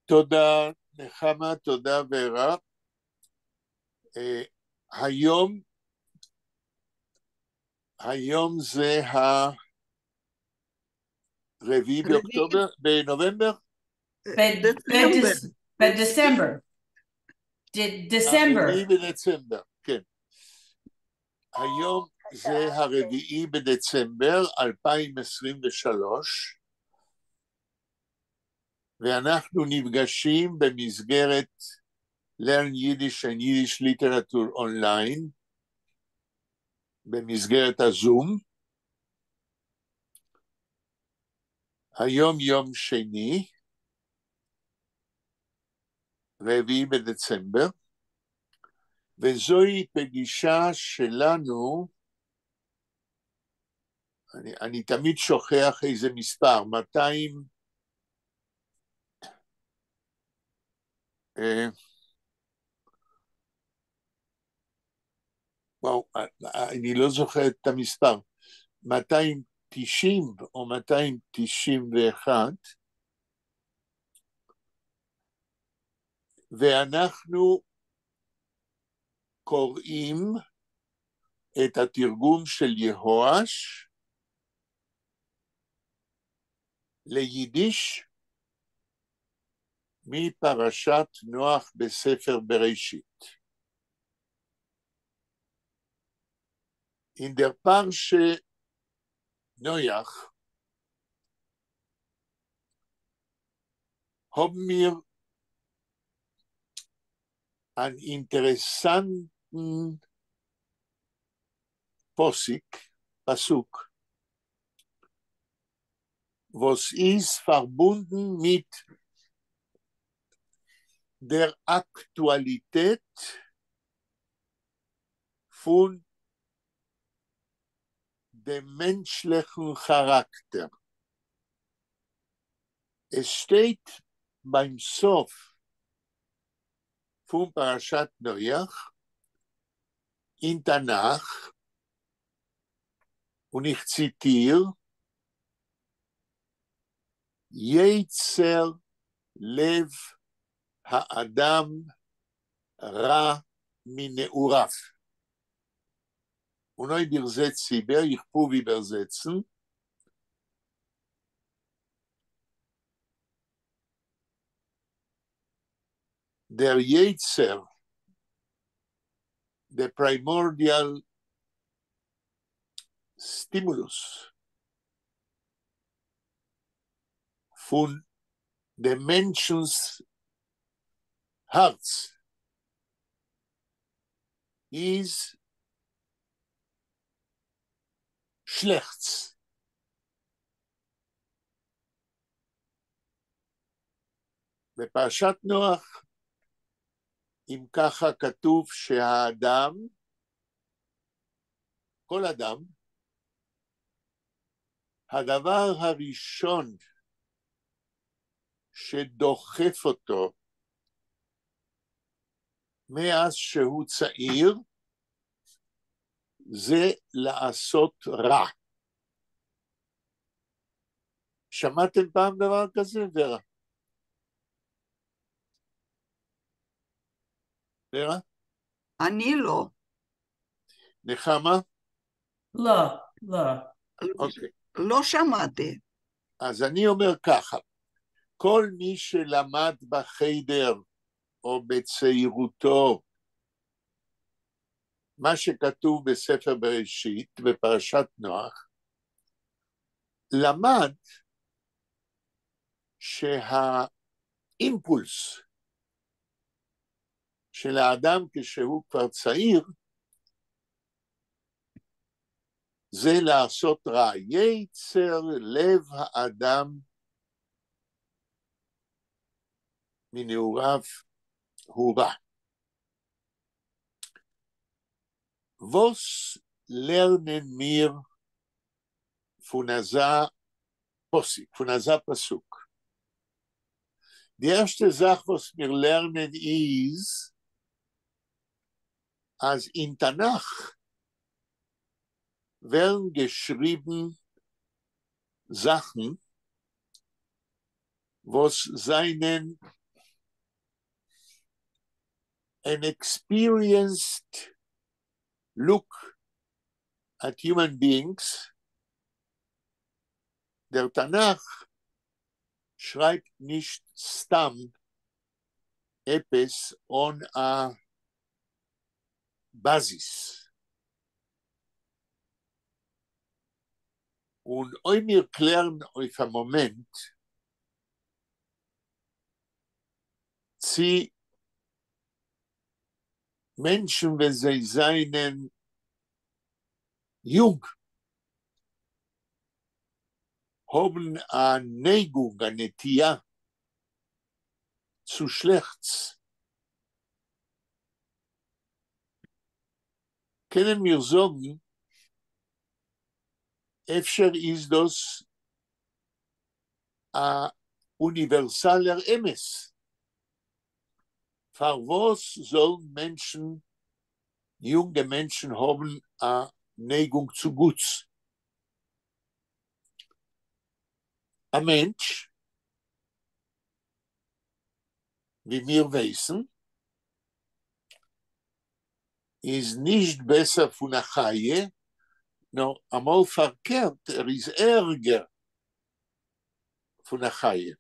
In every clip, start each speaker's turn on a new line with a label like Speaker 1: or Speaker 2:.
Speaker 1: תודה נחמה, תודה ורה. היום, היום זה הרביעי באוקטובר, בנובמבר?
Speaker 2: בדצמבר. דצמבר.
Speaker 1: הרביעי בדצמבר, כן. היום זה הרביעי בדצמבר 2023, ואנחנו נפגשים במסגרת Learn Yiddish and Yiddish Literature Online, במסגרת הזום. היום יום שני, רביעי בדצמבר, וזוהי פגישה שלנו, אני תמיד שוכח איזה מספר, 200, וואו, אני לא זוכר את המספר, 290 או 291, ואנחנו קוראים את התרגום של יהואש ליידיש מפרשת נוח בספר בראשית. אין דער פרשה נוח האָבן מיר אַן אינטערעסאַנטן פּסוק, פּסוק, וואָס איז פֿאַרבונדן מיט דער אַקטואַליטעט פֿון דעם מענטשלעכן כאַראַקטער. עס שטייט בײַם סוף פֿון פּרשת נוח אין תנ"ך, און איך ציטיר, יצר לב האדם רע מנעוריו. און אויב איר זעצט איבער, איך פּרוּוו איבערזעצן. דער יצר, the primordial stimulus פֿון דעם מענטשנס האַרץ איז שלעכטס. בפרשת נוח, אם ככה כתוב שהאדם, כל אדם, הדבר הראשון שדוחף אותו מאז שהוא צעיר, זה לעשות רע. שמעתם פעם דבר כזה, ורה? ורה?
Speaker 3: אני לא.
Speaker 1: נחמה?
Speaker 2: לא, לא.
Speaker 1: אוקיי.
Speaker 3: לא שמעתי.
Speaker 1: אז אני אומר ככה, כל מי שלמד בחדר או בצעירותו מה שכתוב בספר בראשית, בפרשת נוח, למד שהאימפולס של האדם כשהוא כבר צעיר, זה לעשות רע. יצר לב האדם מנעוריו הוא רע. וואָס לערנען מיר פֿון אַזאַ פּסוק, פֿון אַזאַ פּסוק? די ערשטע זאַך, וואָס מיר לערנען איז, אַז אין תנ"ך ווערן געשריבן זאַכן, וואָס זײַנען an experienced look at human beings, דער תנך שרייבט נישט סתם עפעס אן א באזיס. און אויב מיר קלערן אויף א מאמענט צי מענטשן ווען זיי זענען יונג האבן א נייגונג, א נטייה צו שלעכטס, קענען מיר זאגן אפשר איז דאס א אוניווערסאלער אמת? פארוואס זאלן מענטשן, יונגע מענטשן האבן א נייגונג צו גוטס? א מענטש, ווי מיר ווייסן, איז נישט בעסער פון א חיה, נאר אמאל פארקערט, ער איז ערגער פון א חיה.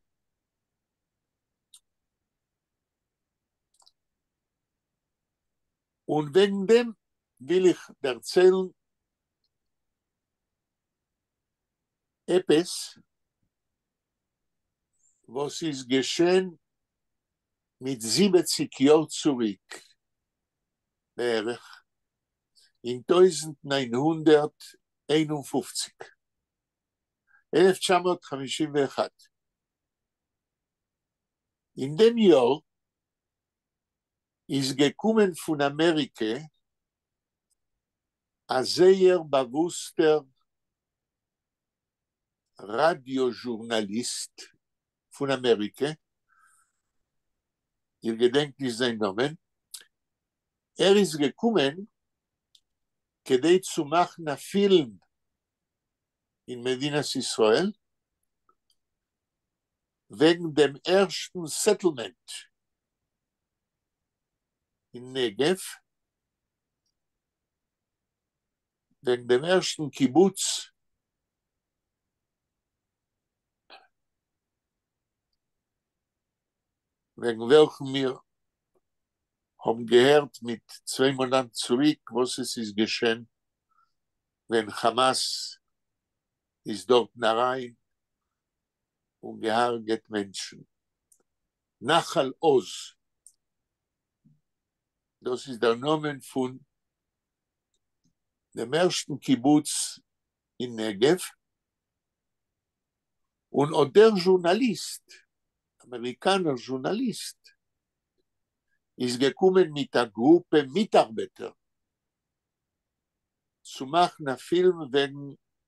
Speaker 1: און וועגן דעם וויל איך דערציילן עפעס וואס איז געשען מיט זיבעציק יאר צוריק בערך, אין 1951, 1951. אין דעם יאר איז געקומען פון אמעריקע א זייער באוואוסטער ראדיא זשורנאליסט פון אמעריקע, איך געדענק נישט זיין נאמען, ער איז געקומען כדי צו מאכן א פילם אין מדינת ישראל וועגן דעם ערשטן סעטלמענט אין נגב, וועגן דעם ערשטן קיבוץ וועגן וועלכן מיר האבן געהערט מיט צוויי מאנאטן צוריק וואס עס איז געשען ווען חאמאס איז דארטן אריין און געהארגעט מענטשן. נחל עוז, דאס איז דער נאמען פון דעם ערשטן קיבוץ אין נגב, און אט דער זשורנאליסט, אמעריקאנער זשורנאליסט, איז געקומען מיט א גרופע מיטארבעטער צו מאכן א פילם וועגן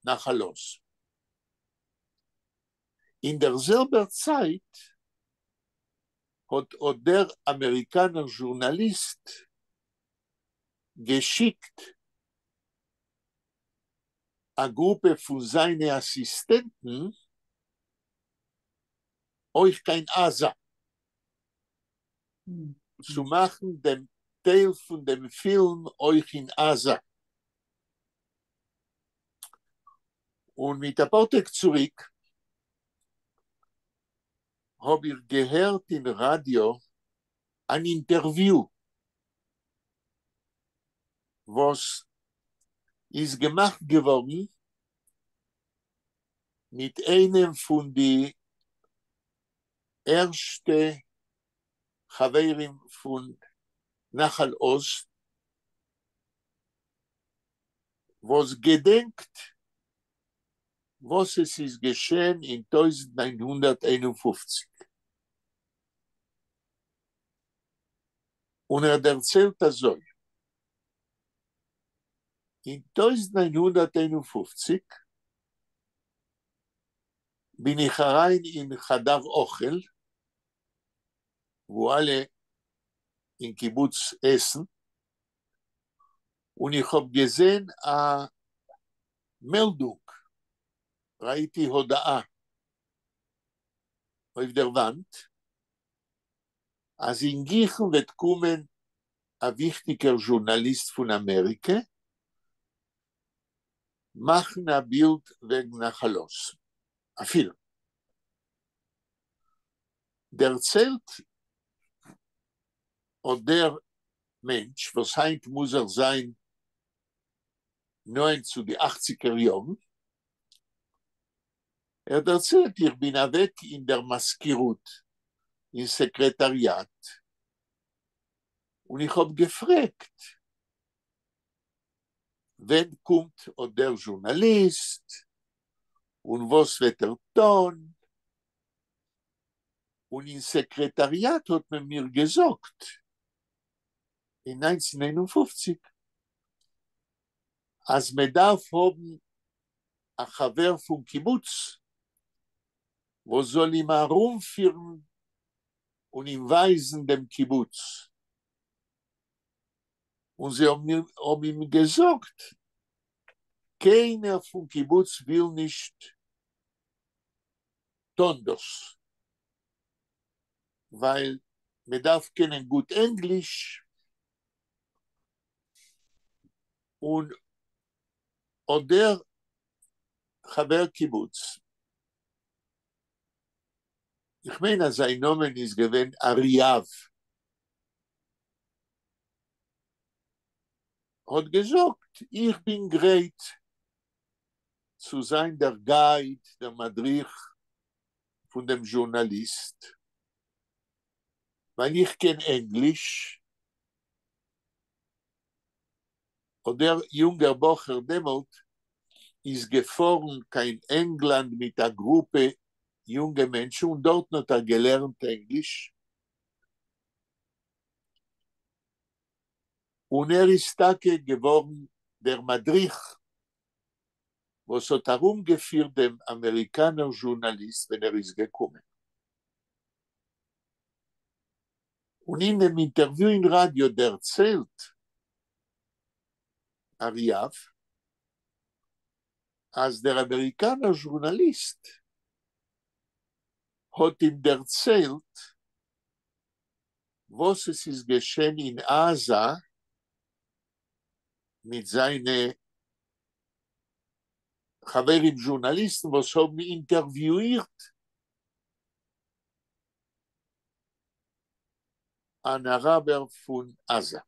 Speaker 1: נחל עוז. אין דער זעלבער צייט האט אט דער אמעריקאנער זשורנאליסט געשיקט א גרופע פון זיינע אסיסטענטן אויך קיין עזה צו מאכן דעם טייל פון דעם פילם אויך אין עזה. און מיט אפאר טעג צוריק האב איך געהערט אין ראדיא אן אינטערוויו וואס איז געמאכט געווארן מיט איינעם פון די ערשטע חברים פון נחל עוז וואס געדענקט וואס עס איז געשען אין 1951, און ער דערציילט אזוי, אין 1951 בין איך אריין אין חדר אוכל, וואו אלע אין קיבוץ עסן, און איך האב געזען א מעלדונג, ראיתי הודעה אויף דער וואנט, אז אין גיכן וועט קומען א וויכטיגער זשורנאליסט פון אמעריקע מאכן א בילד וועגן נחל עוז, א פילם. דערציילט אט דער מענטש וואס היינט מוז ער זיין נאענט צו די אכציגער יארן, ער דערציילט איך בין אוועק אין דער מזכירות אין סעקרעטאריאט און איך האב געפרעגט ווען קומט אט דער זשורנאליסט און וואס וועט ער טון, און אין סעקרעטאריאט האט מען מיר געזאגט אין 1951 אז מען דארף האבן א חבר פון קיבוץ וואס זאל אים ארומפירן און אים ווייזן דעם קיבוץ, און זיי האבן אים געזאגט קיינער פון קיבוץ וויל נישט טון דאס, ווייל מען דארף קענען גוט ענגליש, און אט דער חבר קיבוץ, איך מיין אז זיין נאמען איז געווען אריאב, האט געזאגט איך בין גרייט צו זיין דער גייד, דער מדריך פון דעם זשורנאליסט, ווייל איך קען ענגליש. אט דער יונגער בחור דעמאלט איז געפארן קיין ענגלאנד מיט א גרופע יונגע מענטשן און דארטן האט ער געלערנט ענגליש, און ער איז טאקע געווארן דער מדריך וואס האט ארומגעפירט דעם אמעריקאנער זשורנאליסט ווען ער איז געקומען. און אין דעם אינטערוויו אין ראדיא דערציילט אריאב אז דער אמעריקאנער זשורנאליסט האט אים דערציילט וואס עס איז געשען אין עזה מיט זיינע חברים זשורנאליסטן וואס האבן אינטערוויואירט אן אראבער פון עזה,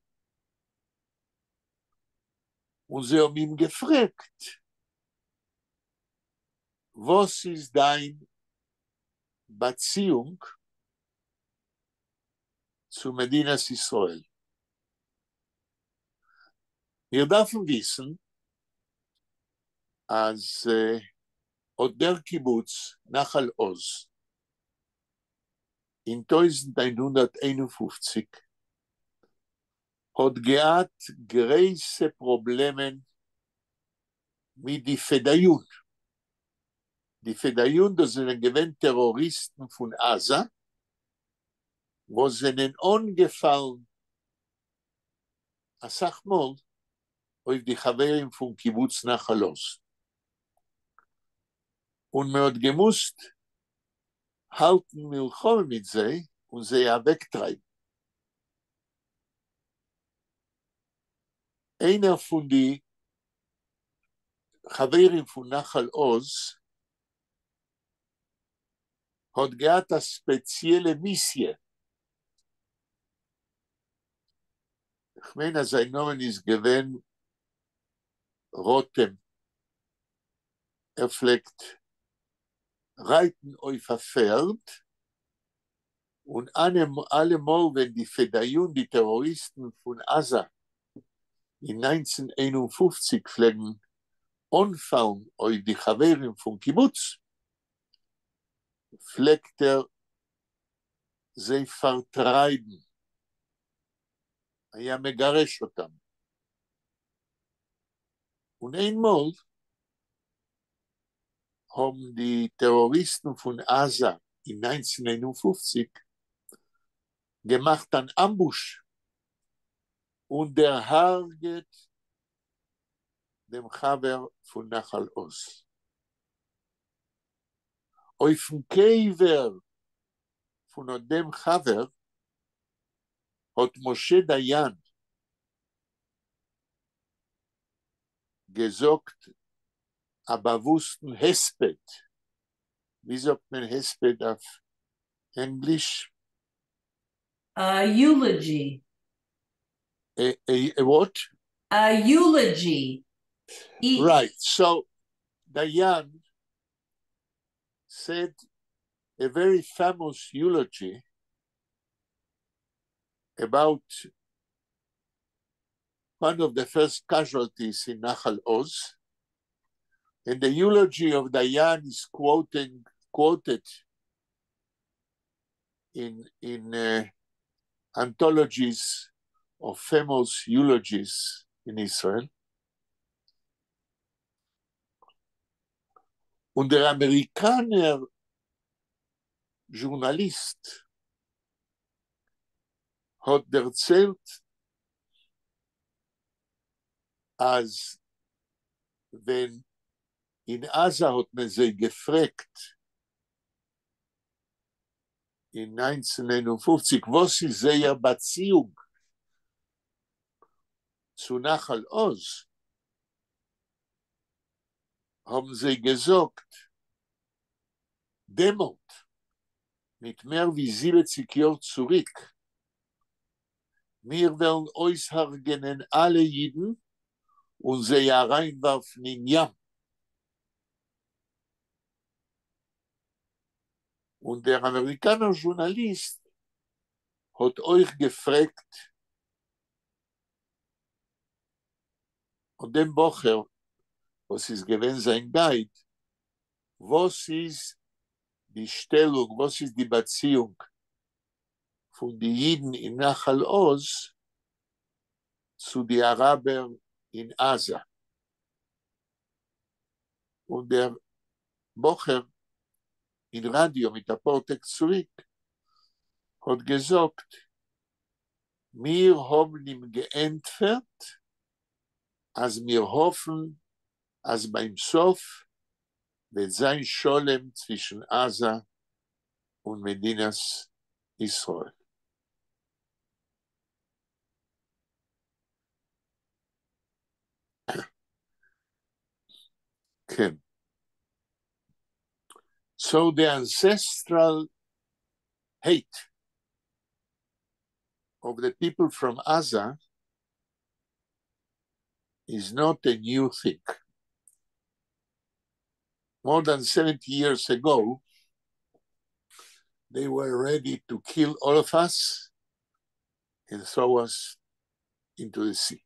Speaker 1: און זיי האבן אים געפרעגט וואס איז דיין באציאונג צו מדינת ישראל? מיר דארפן וויסן אז אט דער קיבוץ נחל עוז אין 1951 האט געהאט גרויסע פראבלעמען מיט די פעדאיון. די פעדאיון דאס זענען געווען טעראריסטן פון עזה וואס זענען אנגעפאלן אסאך מאל אויף די חברים פון קיבוץ נחל עוז, און מען האט געמוזט האלטן מלחמה מיט זיי און זיי אוועקטרייבן. איינער פון די חברים פון נחל עוז האט געהאט א ספעציעלע מיסיע, כ'מיין אז זיין נאמען איז געווען רותם, ער פלעגט רייטן אויף א פערד, און אלעמאל ווען די פעדאיון, די טעראריסטן פון עזה אין 1951 פלעגן אנפאלן אויף די חברים פון קיבוץ, פלעגט ער זיי פארטרייבן, היה מגרש אותם. און איינמאל האבן די טעראריסטן פון עזה אין 1951 געמאכט אן אמבוש און דערהרגעט דעם חבר פון נחל עוז. אויפן קבר פון אט דעם חבר האט משה דיין, געזאגט א באוואוסטן הספד, ווי זאגט מען הספד אויף ענגליש?
Speaker 2: A eulogy.
Speaker 1: A what?
Speaker 2: A eulogy.
Speaker 1: Right, so Dayan said a very famous eulogy about one of the first casualties in Nachal Oz. And the eulogy of Dayan is quoted in anthologies of famous eulogies in Israel. און דער אמעריקאנער זשורנאליסט האט דערציילט, אז ווען אין עזה האט מען זיי געפרעגט אין 1951, וואס איז זייער באציאונג צו נחל עוז, האבן זיי געזאגט, דעמאלט, מיט מער ווי 70 יאר צוריק, מיר וועלן אויסהרגענען אלע יידן און זיי אריינווארפן אין ים. און דער אמעריקאנער זשורנאליסט האט אויך געפרעגט אט דעם בחור, וואס איז געווען זיין guide, וואס איז די שטעלונג, וואס איז די באציאונג פון די יידן אין נחל עוז צו די אראבער אין עזה. און דער בחור אין ראדיא מיט א פאר טעג צוריק האט געזאגט, מיר האבן אים געענטפערט, אז מיר האפן, אז ביים סוף וועט זיין שלום צווישן עזה און מדינת ישראל. כן. So the ancestral hate of the people from Gaza is not a new thing. More than 70 years ago, they were ready to kill all of us and throw us into the sea.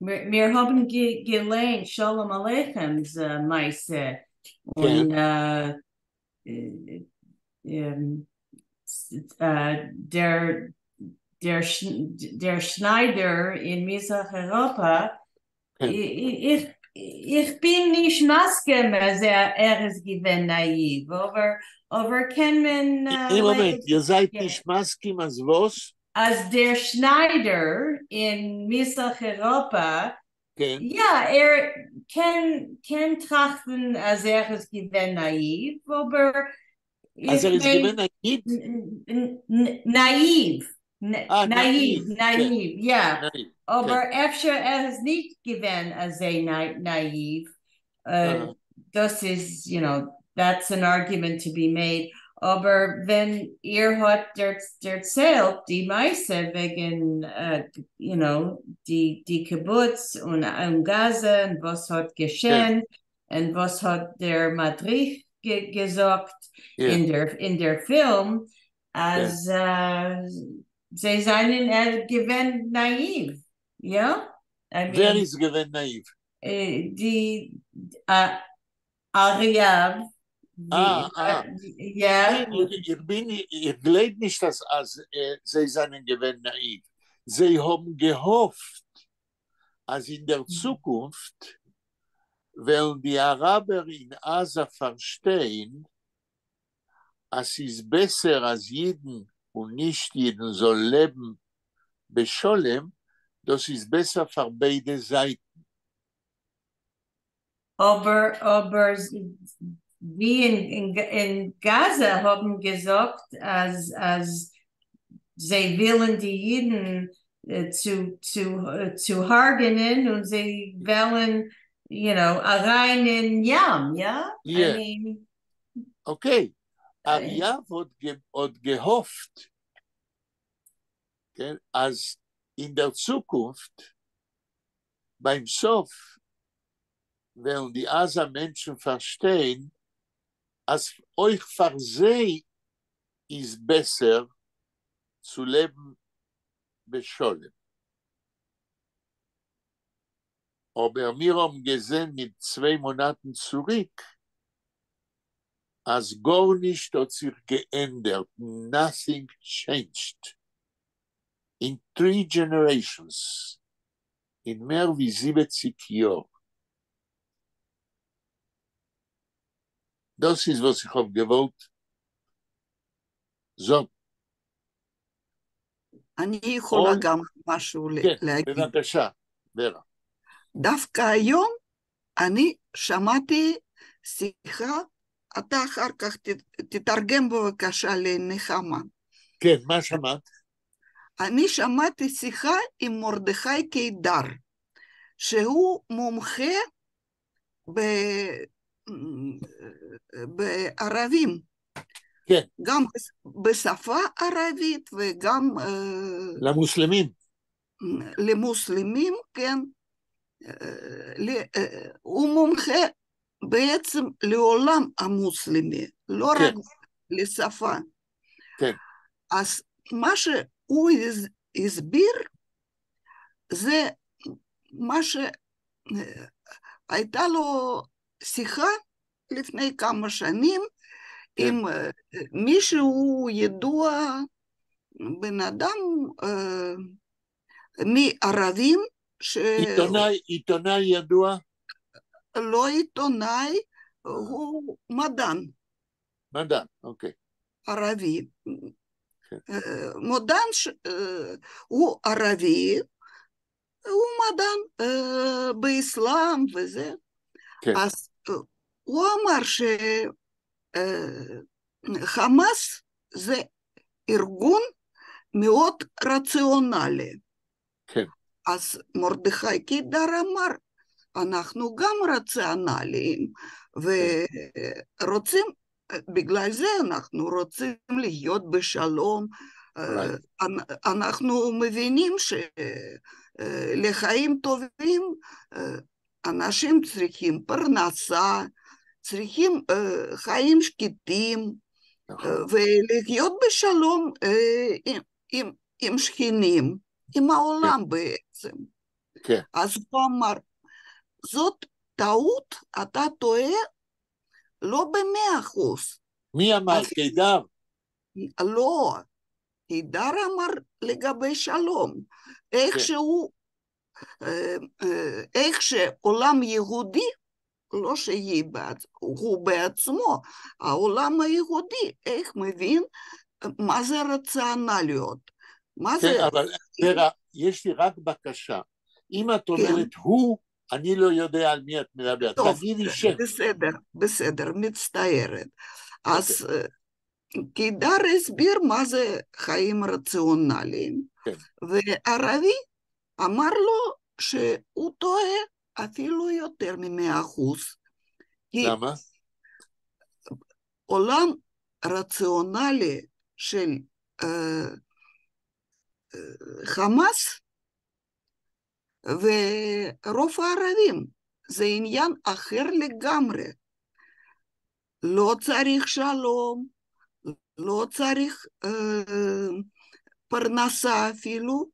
Speaker 2: מיר האבן געלייענט שלום עליכמס מעשה און דער שניידער אין מזרח אייראפע, איך בין נישט מסכים אז ער איז געווען נאיוו, אבער קען מען
Speaker 1: איין מאמענט, איר זייט נישט מסכים אז וואס?
Speaker 2: אז דער שניידער אין מזרח אייראפע, יא, ער קען טראכטן אז ער איז געווען נאיוו, אבער
Speaker 1: אז ער איז געווען נאיוו?
Speaker 2: נאיוו, נאיוו, נאיוו, יא. אבער אפשר ער איז נישט געווען אזוי נאיוו. דאס איז, you know, that's an argument to be made. אבער ווען איר האט דערציילט די מעשה וועגן, you know, די קיבוץ און עזה און וואס האט געשען און וואס האט דער מדריך געזאגט אין דער פילם, אז זיי זענען געווען נאיוו, יא?
Speaker 1: ווער איז געווען נאיוו?
Speaker 2: די אריאב. יא.
Speaker 1: איך בין, איך גלייב נישט אז זיי זענען געווען נאיוו. זיי האבן געהאפט אז אין דער צוקונפט וועלן די אראבער אין עזה פארשטיין אז ס'איז בעסער אז יידן און נישט יידן זאלן לעבן בשלום, דאס איז בעסער פאר ביידע זייטן.
Speaker 2: אבער ווי אין עזה האבן געזאגט אז זיי ווילן די ייִדן צו הרגענען און זיי וועלן, you know, אַרײַן אין ים, יאָ? I mean.
Speaker 1: Okay. אריאב האָט געהאָפֿט, כן, אַז אין דער צוקונפֿט, בײַם סוף, וועלן די עזה-מענטשן פֿאַרשטיין, אַז אויך פֿאַר זיי איז בעסער צו לעבן בשלום. אָבער מיר האָבן געזען מיט צוויי מאָנאַטן צוריק, אַז גאָרנישט האָט זיך געענדערט, nothing changed in three generations, אין מער ווי 70 יאָר. דאָס איז וואָס איך האָב געוואָלט זאָגן.
Speaker 3: אני יכולה גם משהו להגיד.
Speaker 1: כן, בבקשה, ורה.
Speaker 3: דווקא היום אני שמעתי שיחה, אתה אחר כך תתרגם בבקשה לנחמה.
Speaker 1: כן, מה שמעת?
Speaker 3: אני שמעתי שיחה עם מרדכי קידר, שהוא מומחה בערבים.
Speaker 1: כן.
Speaker 3: גם בשפה ערבית וגם...
Speaker 1: למוסלמים.
Speaker 3: למוסלמים, כן. הוא מומחה בעצם לעולם המוסלמי, לא רק לשפה.
Speaker 1: כן.
Speaker 3: אז מה שהוא הסביר, זה מה שהייתה לו שיחה לפני כמה שנים, עם מישהו ידוע, בן אדם מערבים,
Speaker 1: עיתונאי ידוע?
Speaker 3: לא עיתונאי, הוא מדען.
Speaker 1: מדען, אוקיי.
Speaker 3: ערבי. מדען, הוא ערבי, הוא מדען באסלאם וזה. אז הוא אמר שחמאס זה ארגון מאוד רציונלי.
Speaker 1: כן.
Speaker 3: אז מרדכי קידר אמר, אנחנו גם רציונליים, ורוצים, בגלל זה אנחנו רוצים להיות בשלום, אנחנו מבינים שלחיים טובים אנשים צריכים פרנסה, צריכים חיים שקטים, ולחיות בשלום עם שכנים, עם העולם בעצם.
Speaker 1: כן.
Speaker 3: אז הוא אמר, זאת טעות, אתה טועה, לא ב100%.
Speaker 1: מי אמר? קידר?
Speaker 3: לא, קידר אמר לגבי שלום. איך שהוא, איך שעולם יהודי, לא שהוא בעצמו, העולם היהודי, איך מבין מה זה רציונליות? מה זה?
Speaker 1: כן, אבל ורה, יש לי רק בקשה. אם את אומרת הוא, אני לא יודע על מי את מדברת. תגידי שם.
Speaker 3: בסדר, בסדר, מצטערת. אז קידר הסביר מה זה חיים רציונליים, וערבי אמר לו שהוא טועה אפילו יותר מ100%.
Speaker 1: למה?
Speaker 3: עולם רציונלי של חמאס ורוב הערבים זה עניין אחר לגמרי. לא צריך שלום, לא צריך פרנסה אפילו,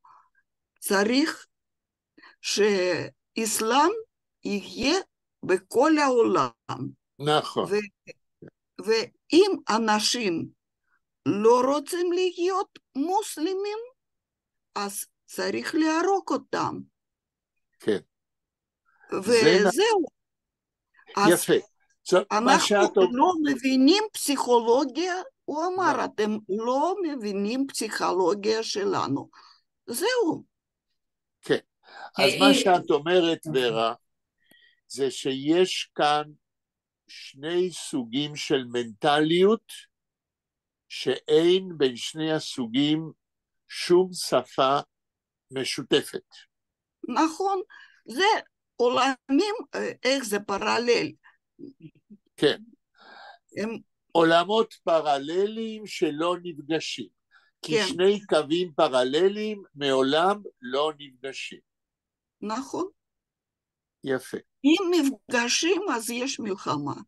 Speaker 3: צריך שאסלאם יהיה בכל העולם.
Speaker 1: נכון.
Speaker 3: ואם אנשים לא רוצים להיות מוסלמים, אז צריך להרוג אותם.
Speaker 1: כן.
Speaker 3: וזהו.
Speaker 1: יפה.
Speaker 3: אנחנו לא מבינים פסיכולוגיה, הוא אמר, אתם לא מבינים פסיכולוגיה שלנו. זהו.
Speaker 1: כן. אז מה שאת אומרת, ורה, זה שיש כאן שני סוגים של מנטליות, שאין בין שני הסוגים שום שפה משותפת.
Speaker 3: נכון, זה עולמים, איך זה parallel.
Speaker 1: כן.
Speaker 3: הם...
Speaker 1: עולמות פרלליים שלא נפגשים. כי
Speaker 3: כן.
Speaker 1: שני קווים פרלליים מעולם לא נפגשים.
Speaker 3: נכון.
Speaker 1: יפה.
Speaker 3: אם נפגשים אז יש מלחמה,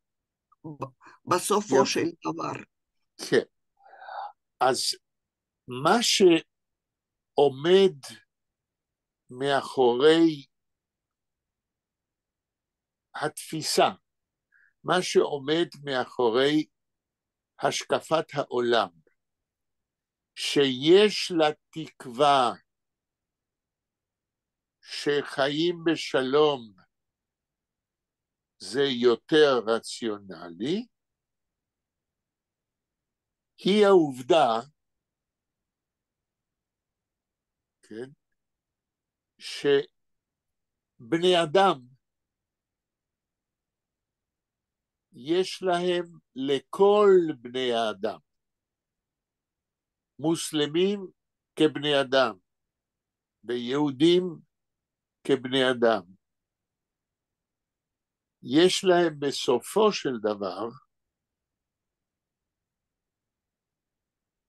Speaker 3: בסופו
Speaker 1: יפה.
Speaker 3: של דבר.
Speaker 1: כן. אז מה שעומד מאחורי התפיסה, מה שעומד מאחורי השקפת העולם, שיש לה תקווה שחיים בשלום זה יותר רציונלי, היא העובדה, כן, שבני אדם יש להם לכל בני האדם, מוסלמים כבני אדם ויהודים כבני אדם, יש להם בסופו של דבר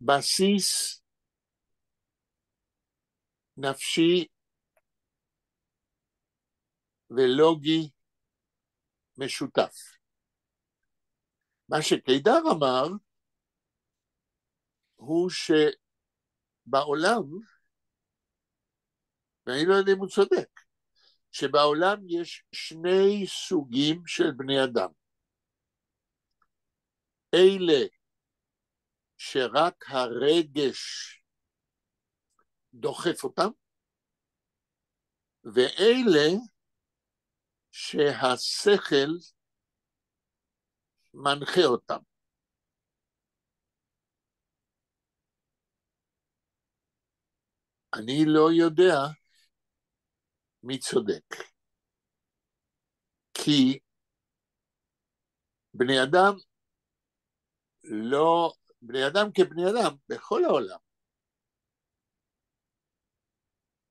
Speaker 1: בסיס נפשי ולוגי משותף. מה שקידר אמר הוא שבעולם, ואני לא יודע אם הוא צודק, שבעולם יש שני סוגים של בני אדם. אלה שרק הרגש דוחף אותם, ואלה שהשכל מנחה אותם. אני לא יודע מי צודק, כי בני אדם לא, בני אדם כבני אדם בכל העולם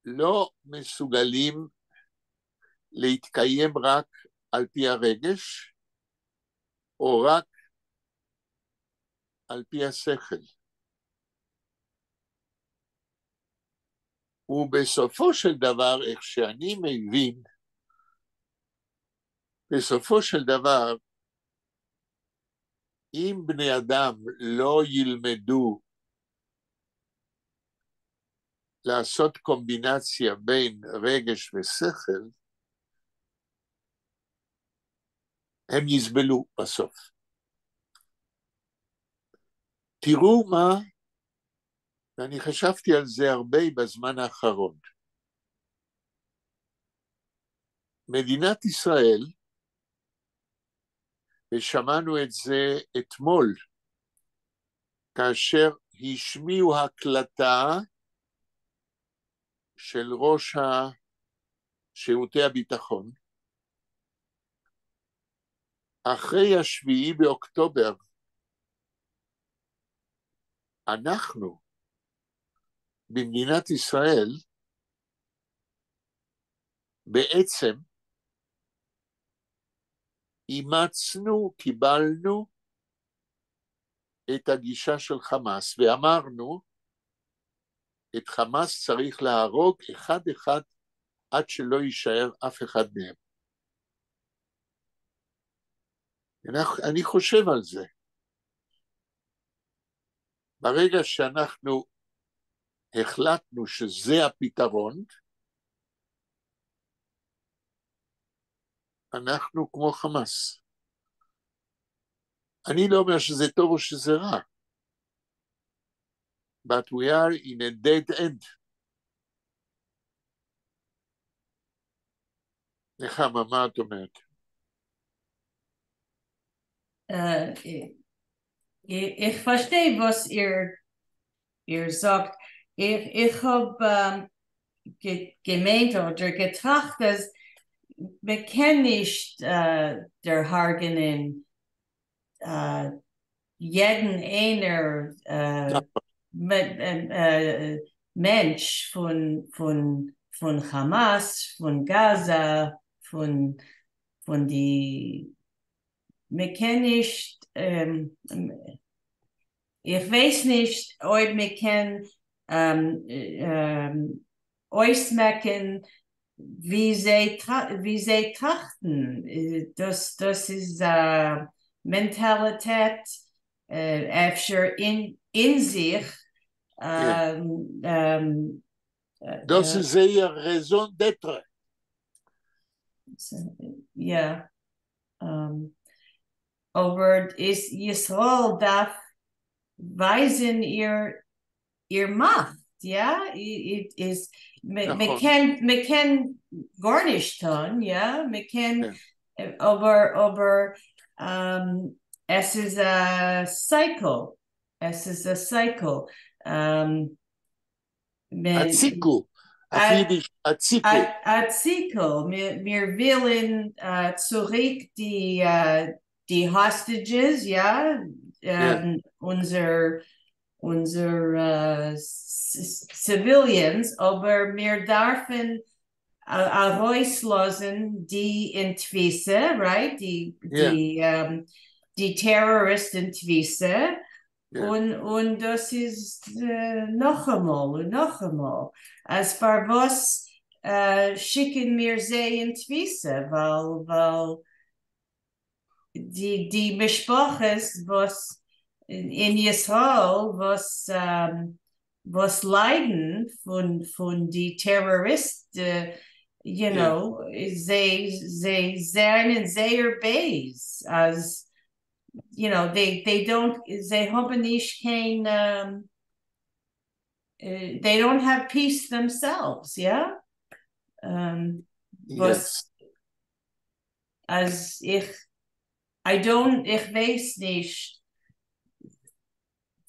Speaker 1: לא מסוגלים להתקיים רק על פי הרגש או רק על פי השכל. ובסופו של דבר, איך שאני מבין, בסופו של דבר, אם בני אדם לא ילמדו לעשות קומבינציה בין רגש ושכל, הם יסבלו בסוף. תראו מה, ואני חשבתי על זה הרבה בזמן האחרון. מדינת ישראל, ושמענו את זה אתמול, כאשר השמיעו הקלטה של ראש שירותי הביטחון, אחרי 7 באוקטובר, אנחנו במדינת ישראל בעצם אימצנו, קיבלנו את הגישה של חמאס, ואמרנו, את חמאס צריך להרוג אחד אחד עד שלא יישאר אף אחד מהם. אני חושב על זה. ברגע שאנחנו החלטנו שזה הפתרון, אנחנו כמו חמאס. אני לא אומר שזה טוב או שזה רע, but we are in a dead end. נחמה, מה את אומרת?
Speaker 2: איך פארשטיי וואס איר זאגט. איך האב געמיינט אדער געטראכט אז מען קען נישט דערהרגענען יעדן איינער. מענטש פֿון, פֿון, פֿון חאַמאַס, פֿון גאַזאַ, פֿון, פֿון די, מע קען נישט, איך ווייס נישט, אויב מע קען אויסמעקן, ווי זיי, ווי זיי טראַכטן. דאָס, דאָס איז אַ מענטאַליטעט, אפֿשר אין, אין זיך.
Speaker 1: דאָס איז זייער raison d'être.
Speaker 2: יאָ. אָבער איז ישׂראל דאַרף ווײַזן איר, איר מאַכט, יאָ? איז, מע, מע קען, מע קען גאָרנישט טאָן, יאָ? מע קען, אָבער, אָבער עס איז אַ cycle. עס איז אַ cycle.
Speaker 1: אַ ציקל. אויף ייִדיש, אַ ציקל.
Speaker 2: אַ ציקל. מיר, מיר ווילן צוריק די, די hostages, יאָ? אונדזער, אונדזער civilians, אָבער מיר דאַרפֿן אַרויסלאָזן די אין תּפֿיסה, right? די, די, די טעראָריסטן אין תּפֿיסה. און, און דאָס איז נאָך אַ מאָל און נאָך אַ מאָל. אַז פֿאַר וואָס שיקן מיר זיי אין תּפֿיסה? ווײַל, ווײַל די, די משפּחות, וואָס אין ישׂראל, וואָס, וואָס ליידן פֿון, פֿון די טעראָריסטן, you know, זיי, זיי זענען זייער בייז, אַז, they, they don't, זיי האָבן נישט קיין, they don't have peace themselves, yeah? וואָס, אַז איך, I don't, איך ווייס נישט,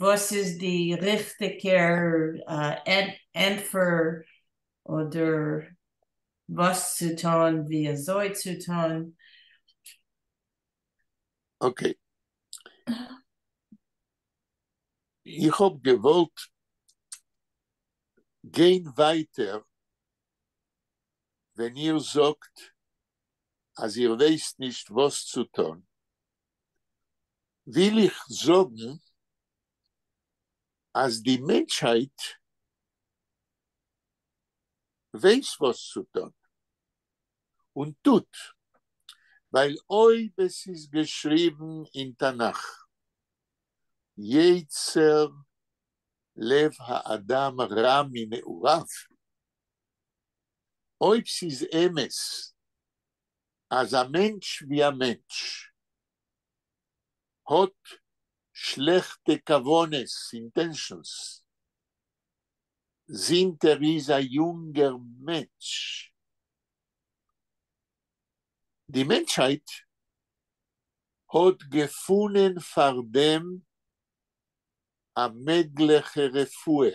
Speaker 2: וואָס איז די ריכטיקער ענטפֿער אָדער וואָס צו טאָן, ווי אַזוי צו טאָן.
Speaker 1: Okay. איך האָב געוואָלט גיין ווײַטער, ווען איר זאָגט, אַז איר ווייסט נישט, וואָס צו טאָן, וויל איך זאָגן, אַז די מענטשהייט ווייסט, וואָס צו טאָן און טוט. ווײַל אויב עס איז געשריבן אין תּנך, יצר לב האדם רע מנעוריו, אויב ס'איז אמת, אַז אַ מענטש ווי אַ מענטש האָט שלעכטע כּוונות, intentions, זינט ער איז אַ יונגער מענטש. די מענטשהייט האָט געפֿונען פֿאַר דעם אַ מעגלעכע רפֿואה.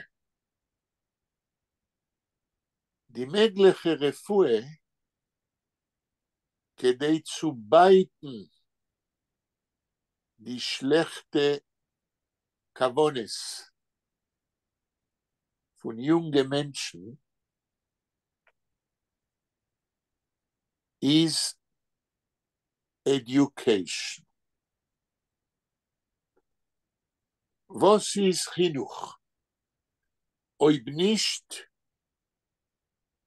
Speaker 1: די מעגלעכע רפֿואה, כּדי צו בײַטן די שלעכטע כּוונות פֿון יונגע מענטשן, איז education. וואָס איז חינוך? אויב נישט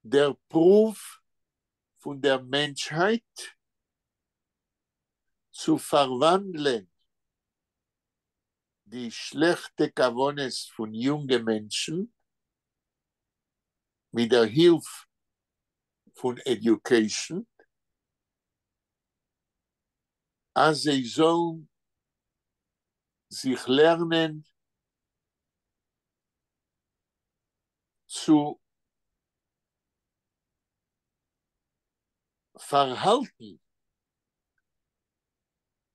Speaker 1: דער פּרוּוו פֿון דער מענטשהייט צו פֿאַרוואַנדלען די שלעכטע כּוונות פֿון יונגע מענטשן מיט דער הילף פֿון education, אַז זיי זאָלן זיך לערנען צו פֿאַרהאַלטן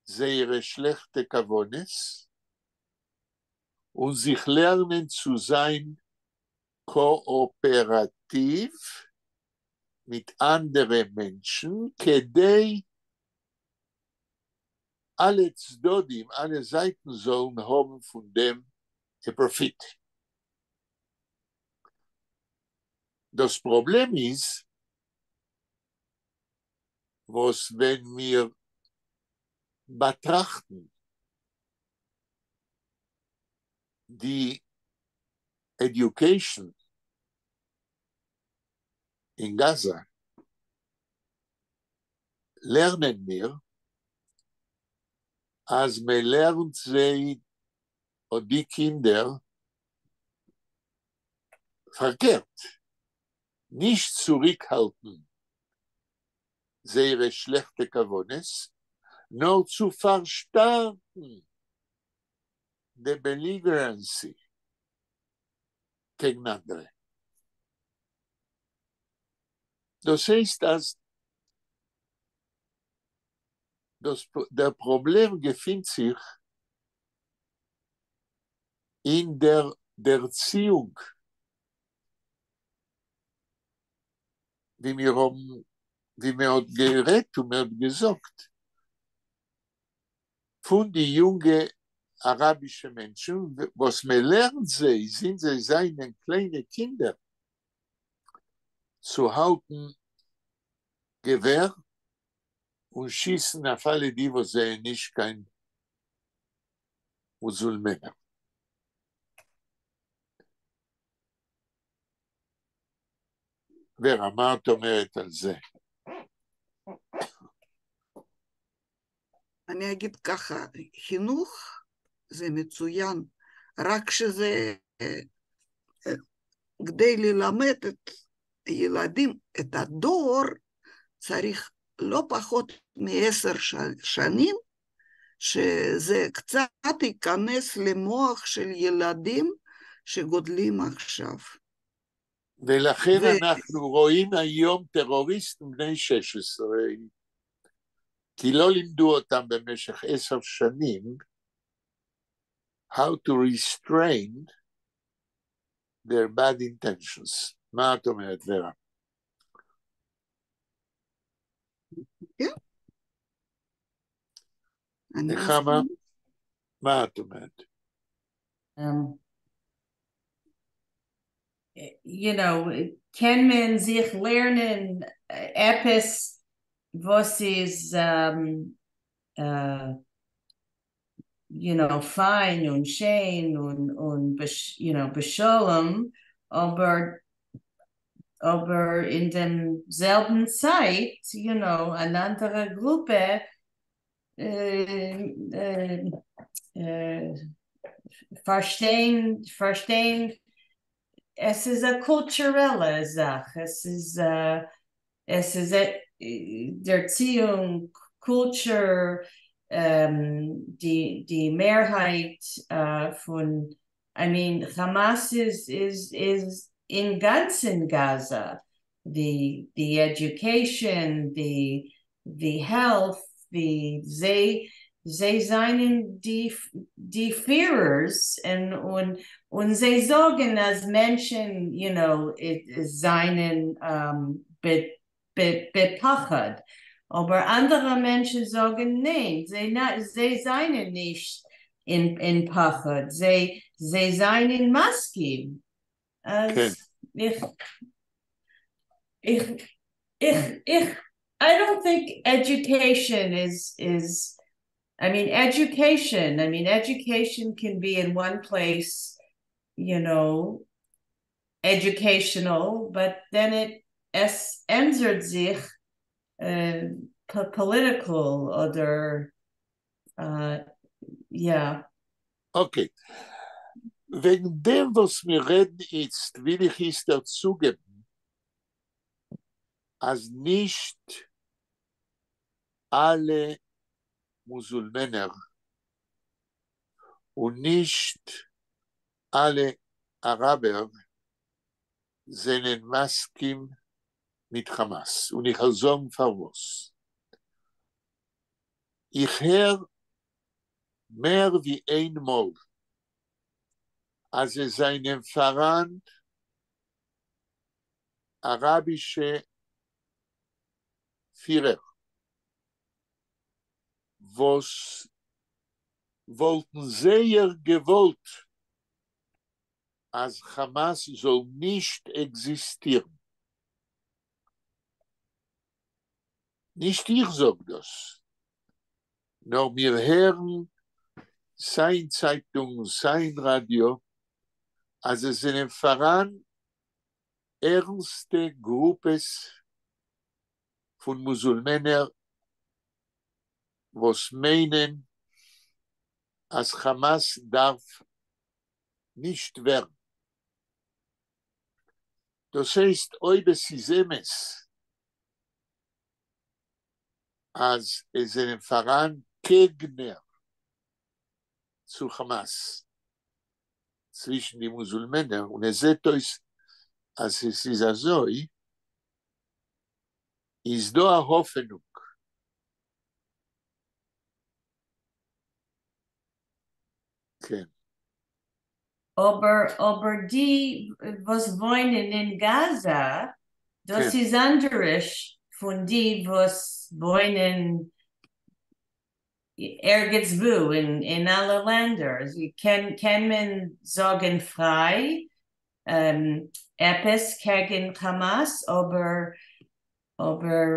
Speaker 1: זייערע שלעכטע כּוונות און זיך לערנען צו זײַן קאָאָפּעראַטיוו מיט אַנדערע מענטשן, כּדי אַלע צדדים, אַלע זײַטן זאָלן האָבן פֿון דעם אַ profit. דאָס פּראָבלעם איז, וואָס ווען מיר באַטראַכטן די education אין גאַזאַ, לערנען מיר, אַז מע לערנט זיי אָט די קינדער פֿאַרקערט, נישט צוריקהאַלטן זייערע שלעכטע כּוונות, נאָר צו פֿאַרשטאַרקן די belligerency קעגן אַנדערע. דאָס הייסט, אַז דאָס, דער פּראָבלעם געפֿינט זיך אין דער דערציִונג, ווי מיר האָבן, ווי מע האָט גערעדט און מע האָט געזאָגט, פֿון די יונגע אַראַבישע מענטשן, וואָס מע לערנט זיי, זינט זיי זײַנען קליינע קינדער, צו האַלטן געווער און שיסן אויף אַלע די, וואָס זענען נישט קיין מוסולמענער. ורה, מה את אומרת על זה?
Speaker 3: אני אגיד ככה, חינוך זה מצוין, רק שזה כדי ללמד את ילדים, את הדור, צריך לא פחות מ-10 שנים, שזה קצת ייכנס למוח של ילדים שגודלים עכשיו.
Speaker 1: ולכן אנחנו רואים היום טרוריסטים בני 16, כי לא לימדו אותם במשך 10 שנים how to restrain their bad intentions. מה את אומרת, ורה?
Speaker 3: כן.
Speaker 1: נחמה, מה את אומרת?
Speaker 2: קען מען זיך לערנען עפּעס וואָס איז פֿײַן און שיין און בשלום, אָבער אין דעם זעלבן צײַט, אַן אַנדערע גרופּע פֿאַרשטיין, עס איז אַ קולטורעלע זאַך, עס איז דערציִונג, קולטור, די מערהייט פֿון, I mean, חמאס איז אין גאַנצן גאַזאַ, the education, the health, the זיי זײַנען די פֿירערס און זיי זאָגן, אַז מענטשן, זײַנען בפּחד. אָבער אַנדערע מענטשן זאָגן, ניין, זיי זײַנען נישט אין פּחד, זיי זײַנען מסכּים. איך, I don't think education is, I mean, education, I mean, education can be in one place, educational, but then it עס ענדערט זיך political אָדער, yeah.
Speaker 1: Okay. וועגן דעם, וואָס מיר רעדן איצט, וויל איך איצטער צוגעבן, אַז נישט אַלע מוסולמענער און נישט אַלע אַראַבער זענען מסכּים מיט חמאס. און איך וועל זאָגן פֿאַר וואָס. איך הער מער ווי איין מאָל, אַז עס זײַנען פֿאַראַן אַראַבישע פֿירער, וואָס וואָלטן זייער געוואָלט, אַז חמאס זאָל נישט עקזיסטירן. נישט איך זאָג דאָס, נאָר מיר הערן סײַ אין צײַטונג, סײַ אין ראַדיאָ, אַז עס זענען פֿאַראַן ערנסטע גרופּעס פֿון מוסולמענער, וואָס מיינען, אַז כאַמאַס דאַרף נישט ווערן. דאָס הייסט, אויב עס איז אמת, אַז עס זענען פֿאַראַן קעגנער צו כאַמאַס צווישן די מוסולמענער, און עס זעט אויס, אַז עס איז אַזוי, איז דאָ אַ האָפֿענונג. כן.
Speaker 2: אָבער, אָבער די, וואָס וואוינען אין גאַזאַ, דאָס איז אַנדערש פֿון די, וואָס וואוינען ערגעץ וווּ אין, אין אַלע לענדער. קען, קען מען זאָגן פֿרײַ עפּעס קעגן כאַמאַס, אָבער, אָבער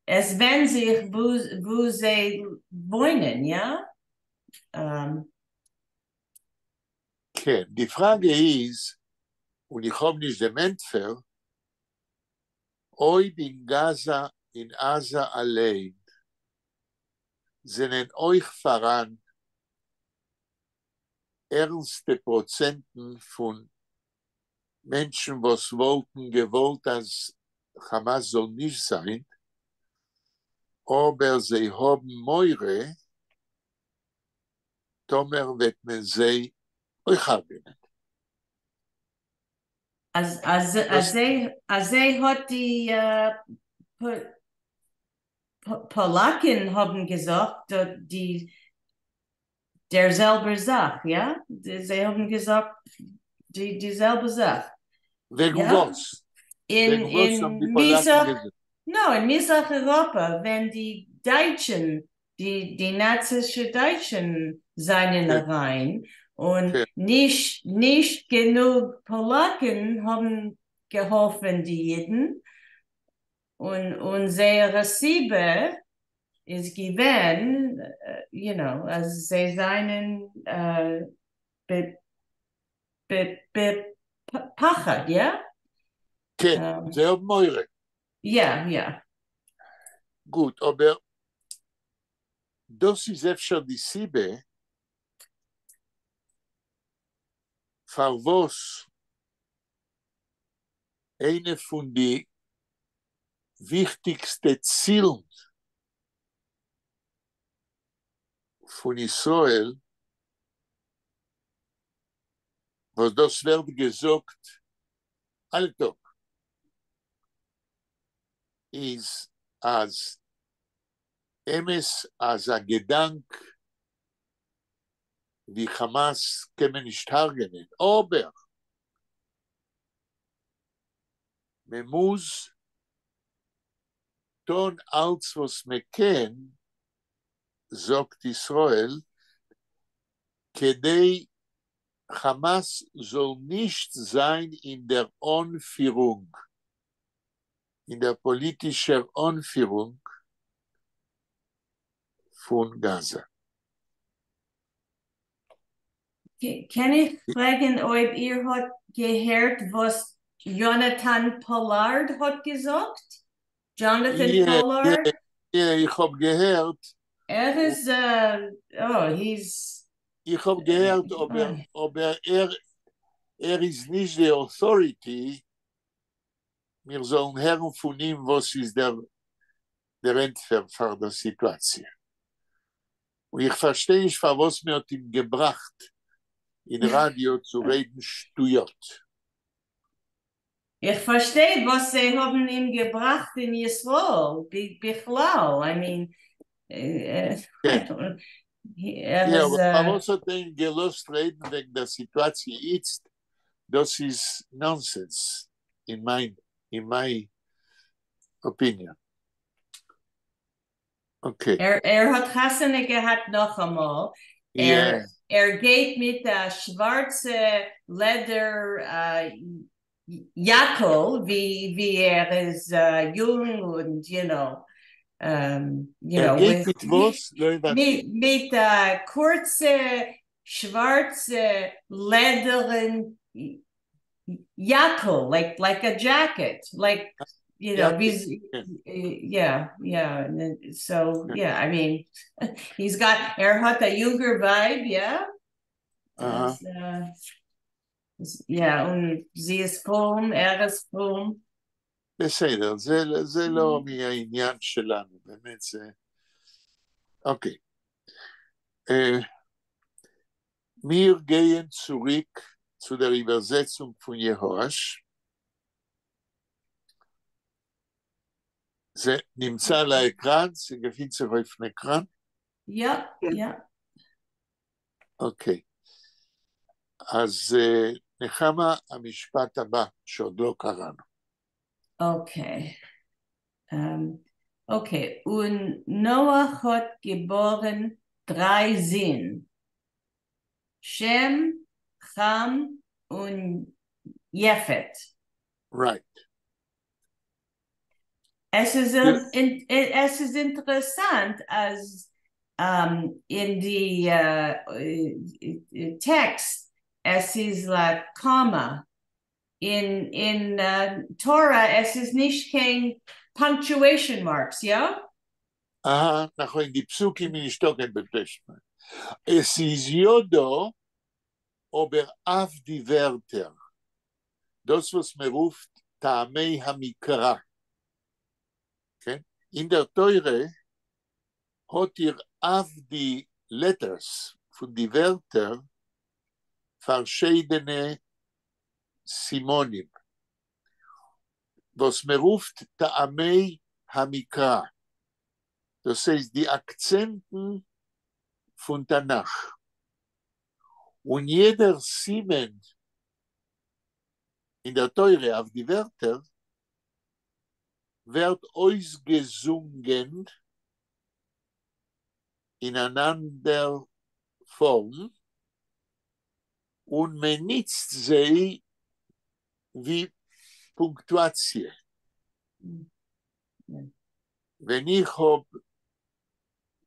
Speaker 2: עס ווענדט זיך, וווּ, וווּ זיי וואוינען, יאָ?
Speaker 1: כן, די פֿראַגע איז, און איך האָב נישט דעם ענטפֿער, אויב אין גאַזאַ, אין עזה אַליין, זענען אויך פֿאַראַן ערנסטע פּראָצענטן פֿון מענטשן, וואָס וואָלטן געוואָלט, אַז כאַמאַס זאָל נישט זײַן, אָבער זיי האָבן מורא, טאָמער וועט מען זיי אויך הרגענען.
Speaker 2: אַז, אַז, אַז זיי, אַז זיי האָט די פּאָלאַקן האָבן געזאָגט, די דער זעלבער זאַך, יאָ? זיי האָבן געזאָגט די, די זעלבע זאַך.
Speaker 1: וועגן וואָס?
Speaker 2: אין, אין מזרח, no, אין מזרח־אייראָפּע, ווען די דײַטשן, די, די נאַצישע דײַטשן זײַנען אַרײַן און נישט, נישט גענוג פּאָלאַקן האָבן געהאָלפֿן די ייִדן, און, און זייערע סיבה איז געווען, you know, אַז זיי זײַנען בפּחד, יאָ?
Speaker 1: כן, זיי האָבן מורא.
Speaker 2: יאָ, יאָ.
Speaker 1: גוט, אָבער דאָס איז אפֿשר די סיבה, פֿאַר וואָס איינע פֿון די וויכטיקסטע צילן פֿון ישׂראל, וואָס דאָס ווערט געזאָגט אַלע טאָג, איז, אַז אמת, אַז אַ געדאַנק ווי כאַמאַס קען מען נישט הרגענען, אָבער מע מוז טאָן אַלץ, וואָס מע קען, זאָגט ישׂראל, כּדי כאַמאַס זאָל נישט זײַן אין דער אָנפֿירונג, אין דער פּאָליטישער אָנפֿירונג פֿון גאַזאַ.
Speaker 2: קען איך פֿרעגן, אויב איר האָט געהערט, וואָס יונתן פּאָלאַרד האָט געזאָגט? Jonathan Pollard?
Speaker 1: יאָ, איך האָב געהערט.
Speaker 2: ער איז, oh, he's.
Speaker 1: איך האָב געהערט, אָבער, אָבער ער, ער איז נישט די authority. מיר זאָלן הערן פֿון אים, וואָס איז דער, דער ענטפֿער פֿאַר דער סיטואַציע. און איך פֿאַרשטיי נישט, פֿאַר וואָס מע האָט אים געבראַכט אין ראַדיאָ צו רעדן שטויות.
Speaker 2: איך פֿאַרשטיי, וואָס זיי האָבן אים געבראַכט אין ישׂראל, בכלל. I mean,
Speaker 1: ער איז, אָבער פֿאַר וואָס האָט ער אים געלאָזט רעדן וועגן דער סיטואַציע איצט? דאָס איז nonsense, in my, in my opinion. Okay.
Speaker 2: ער, ער האָט חתונה געהאַט נאָך אַ מאָל. ער, ער גייט מיט אַ שוואַרצע לעדער יאַקל, ווי ער איז יונג און, you
Speaker 1: ער
Speaker 2: know,
Speaker 1: גייט
Speaker 2: with,
Speaker 1: מיט וואָס? לא הבנתי.
Speaker 2: מיט קורצע, שוואַרצע לעדערן יאַקל, like a jacket, like, you know,
Speaker 1: יאַקל, כן.
Speaker 2: Yeah, and then, so, yeah, I mean, he's got, ער האָט אַ יונגער ווײַב, yeah? אז, yeah, און זי איז פֿרום, ער איז פֿרום.
Speaker 1: בסדר, זה לא מהעניין שלנו, באמת זה... אוקיי. מיר גייען צוריק צו דער איבערזעצונג פֿון יהואש. זה נמצא על ה עקראַן, זה געפֿינט זיך אויפֿן עקראַן?
Speaker 2: Yeah.
Speaker 1: אוקיי. אז נחמה, המשפט הבא, שעוד לא קראנו.
Speaker 2: אוקיי. אוקיי, און נח האָט געבאָרן דרײַ זין. שם, חם און יפֿת. עס איז אינטערעסאַנט, אַז אין די טעקסט, עס איז אַ comma. אין תורה, עס איז נישט קיין punctuation marks, יאָ?
Speaker 1: אַהאַ, נכון, די פּסוקים נישטאָ קיין punctuation. עס איז יאָ דאָ, אָבער אויף די ווערטער. דאָס, וואָס מע רופֿט טעמי המקרא. כן? אין דער תורה האָט איר אויף די letters פֿון די ווערטער פֿאַרשיידענע סימנים, וואָס מע רופֿט טעמי המקרא. דאָס הייסט, די אַקצענטן פֿון תנ"ך. און יעדער סימן אין דער תורה אויף די ווערטער ווערט אויסגעזונגען אין אַן אַנדער פֿאָרם און מע ניצט זיי ווי פּונקטואַציע. ווען איך האָב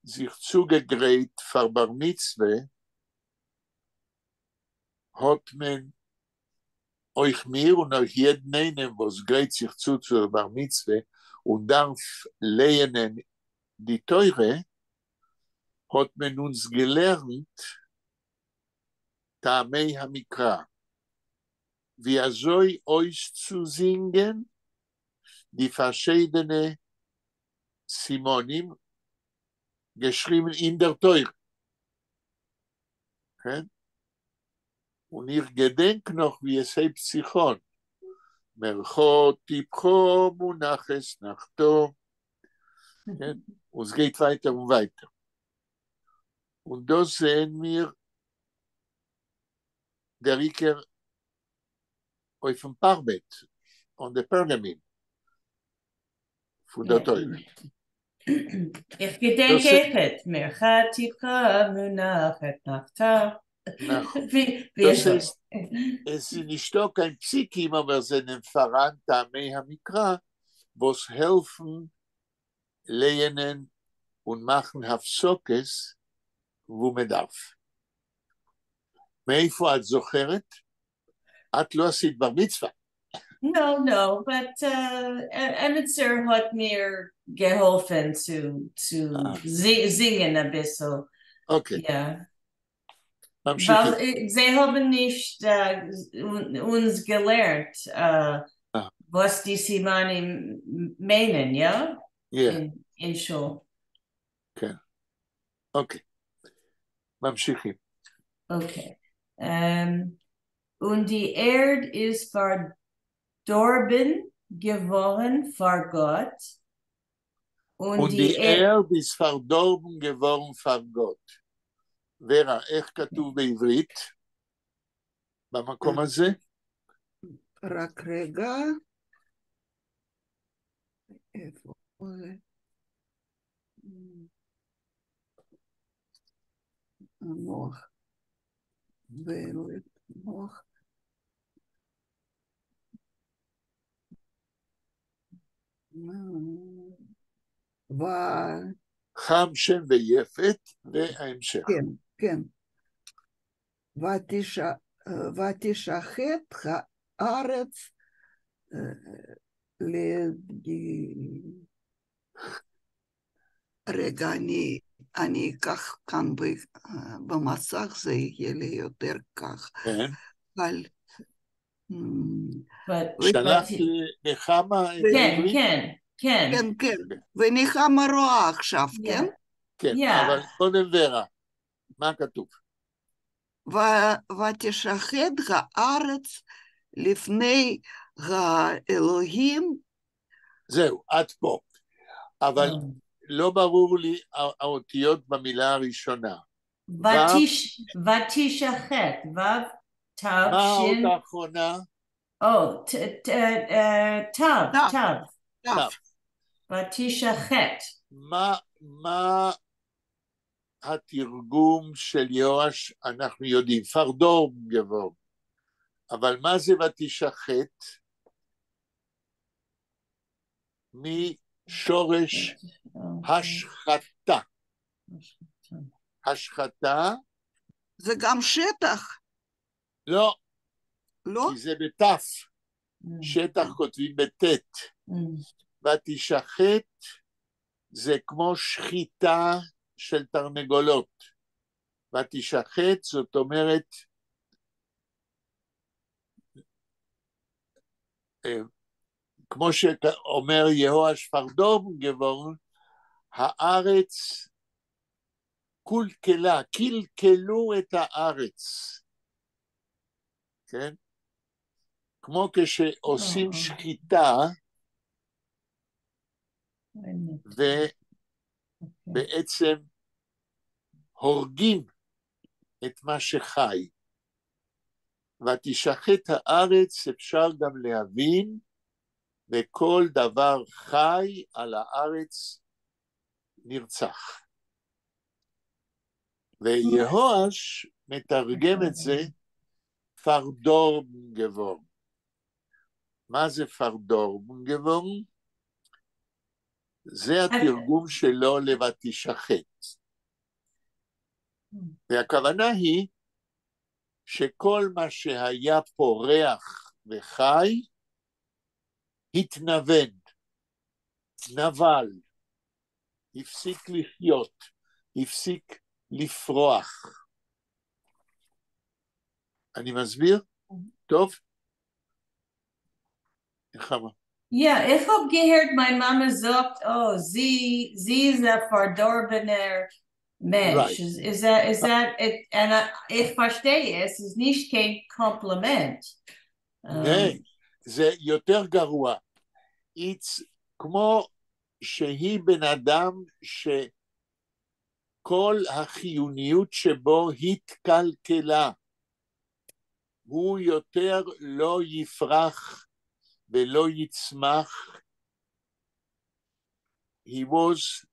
Speaker 1: זיך צוגעגרייט פֿאַר בר־מיצווה, האָט מען אויך מיר און אויך יעדן איינעם, וואָס גרייט זיך צו צו בר־מיצווה און דאַרף לייענען די תורה, האָט מען אונדז געלערנט טעמי המקרא. ווי אַזוי אויסצוזינגען די פֿאַרשיידענע סימנים געשריבן אין דער תורה. כן? און איך געדענק נאָך, ווי עס הייבט זיך אָן. מרחה טפחה מונחת נחתו. כן? און עס גייט ווײַטער און ווײַטער. און דאָס זעען מיר דער עיקר אויפֿן פּאַרמעט, on the פּערגאַמענט פֿון דער תורה.
Speaker 2: איך געדענק אויכעט, מרחה טפחה מונחת נחתה.
Speaker 1: נכון. דאָס הייסט, עס איז נישטאָ קיין פּסוקים, אָבער זענען פֿאַראַן טעמי המקרא, וואָס העלפֿן לייענען און מאַכן הפֿסקות, וווּ מע דאַרף. מאיפה את זוכרת? את לא עשית בר מצווה.
Speaker 2: No, but עמעצער האָט מיר געהאָלפֿן צו זינגען אַ ביסל. Yeah.
Speaker 1: ממשיכים.
Speaker 2: ווײַל זיי האָבן נישט אונדז געלערנט, וואָס די סימנים מיינען, יאָ?
Speaker 1: Yeah.
Speaker 2: אין שול.
Speaker 1: כן. אוקיי. ממשיכים.
Speaker 2: אוקיי. און די ערד איז פֿאַרדאָרבן געוואָרן פֿאַר גאָט.
Speaker 1: און די ערד איז פֿאַרדאָרבן געוואָרן פֿאַר גאָט. ורה, איך כתוב בעברית במקום הזה?
Speaker 3: רק רגע. איפה זה? המוח. מוח. ו...
Speaker 1: חם, שם ויפת, וההמשך.
Speaker 3: כן, כן. ותשחט הארץ רגע, אני אקח כאן במסך, זה יהיה לי יותר כך.
Speaker 1: כן.
Speaker 3: אבל...
Speaker 1: שלחת לנחמה את
Speaker 2: כן,
Speaker 1: העברית?
Speaker 2: כן, כן.
Speaker 3: כן, כן, ונחמה רואה עכשיו, כן?
Speaker 1: כן, אבל קודם ורה, מה כתוב?
Speaker 3: ותשחט הארץ לפני האלוהים.
Speaker 1: זהו, עד פה. אבל לא ברור לי האותיות במילה הראשונה.
Speaker 2: ותשחט, ו' תו
Speaker 1: מה האות
Speaker 2: שין.
Speaker 1: האחרונה?
Speaker 2: או, תו, תו.
Speaker 1: תו.
Speaker 2: ותשחט.
Speaker 1: מה התרגום של יואש אנחנו יודעים, פֿאַרדאָרבן געוואָרן. אבל מה זה ותשחט? משורש השחתה. השחתה?
Speaker 3: זה גם שטח.
Speaker 1: לא.
Speaker 3: לא?
Speaker 1: כי זה בתף. שטח כותבים בטית. ותשחט זה כמו שחיטה של תרנגולות. ותשחט זאת אומרת כמו שאומר יהואש פֿאַרדאָרבן געוואָרן, הארץ קולקלה, קלקלו את הארץ, כן? כמו כשעושים שחיטה, ובעצם הורגים את מה שחי. ותשחט הארץ אפשר גם להבין, וכל דבר חי על הארץ נרצח. ויהואש מתרגם את זה פֿאַרדאָרבן געוואָרן. מה זה פֿאַרדאָרבן געוואָרן? זה התרגום שלו לותשחט. והכוונה היא שכל מה שהיה פורח וחי, התנוון, נבל, הפסיק לחיות, הפסיק לפרוח. אני מסביר? טוב? נחמה.
Speaker 2: Yeah, איך האָב געהערט, מײַן מאַמע זאָגט, oh, זי איז אַ פֿאַרדאָרבענער מענטש.
Speaker 1: Right.
Speaker 2: Is that it, and איך פֿאַרשטיי, עס איז נישט קיין קאָמפּלימענט.
Speaker 1: ניין, זה יותר גרוע. It's כמו שהיא בן אדם שכל החיוניות שבו התקלקלה. הוא יותר לא יפרח ולא יצמח. He was,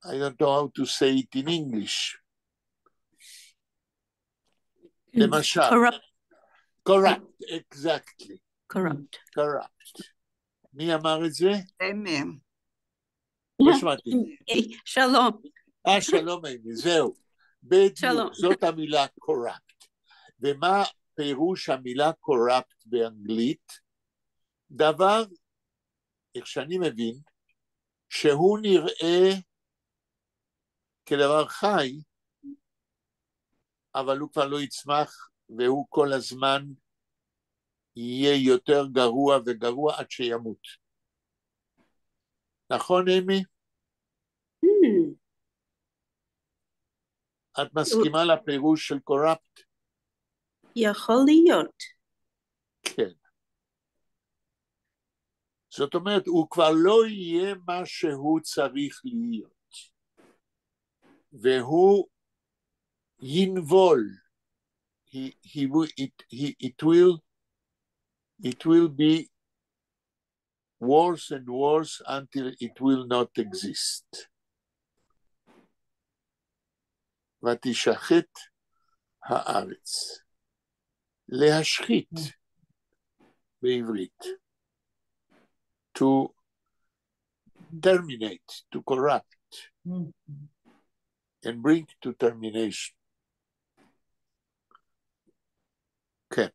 Speaker 1: I don't know how to say it in English. למשל.
Speaker 4: Corrupt.
Speaker 1: Corrupt, exactly.
Speaker 4: Corrupt.
Speaker 1: Corrupt. מי אמר את זה?
Speaker 3: אמי.
Speaker 1: לא שמעתי.
Speaker 4: שלום.
Speaker 1: שלום אמי, זהו. בדיוק,
Speaker 4: שלום.
Speaker 1: זאת המילה corrupt. ומה פירוש המילה corrupt באנגלית? דבר, איך שאני מבין, שהוא נראה כדבר חי, אבל הוא כבר לא יצמח, והוא כל הזמן יהיה יותר גרוע וגרוע עד שימות. נכון, אמי? את מסכימה לפירוש של corrupt?
Speaker 4: יכול להיות.
Speaker 1: כן. זאת אומרת, הוא כבר לא יהיה מה שהוא צריך להיות. והוא ינבול. It will be worse and worse until it will not exist. ותשחט הארץ. להשחית בעברית. To terminate, to corrupt, and bring to termination. כן.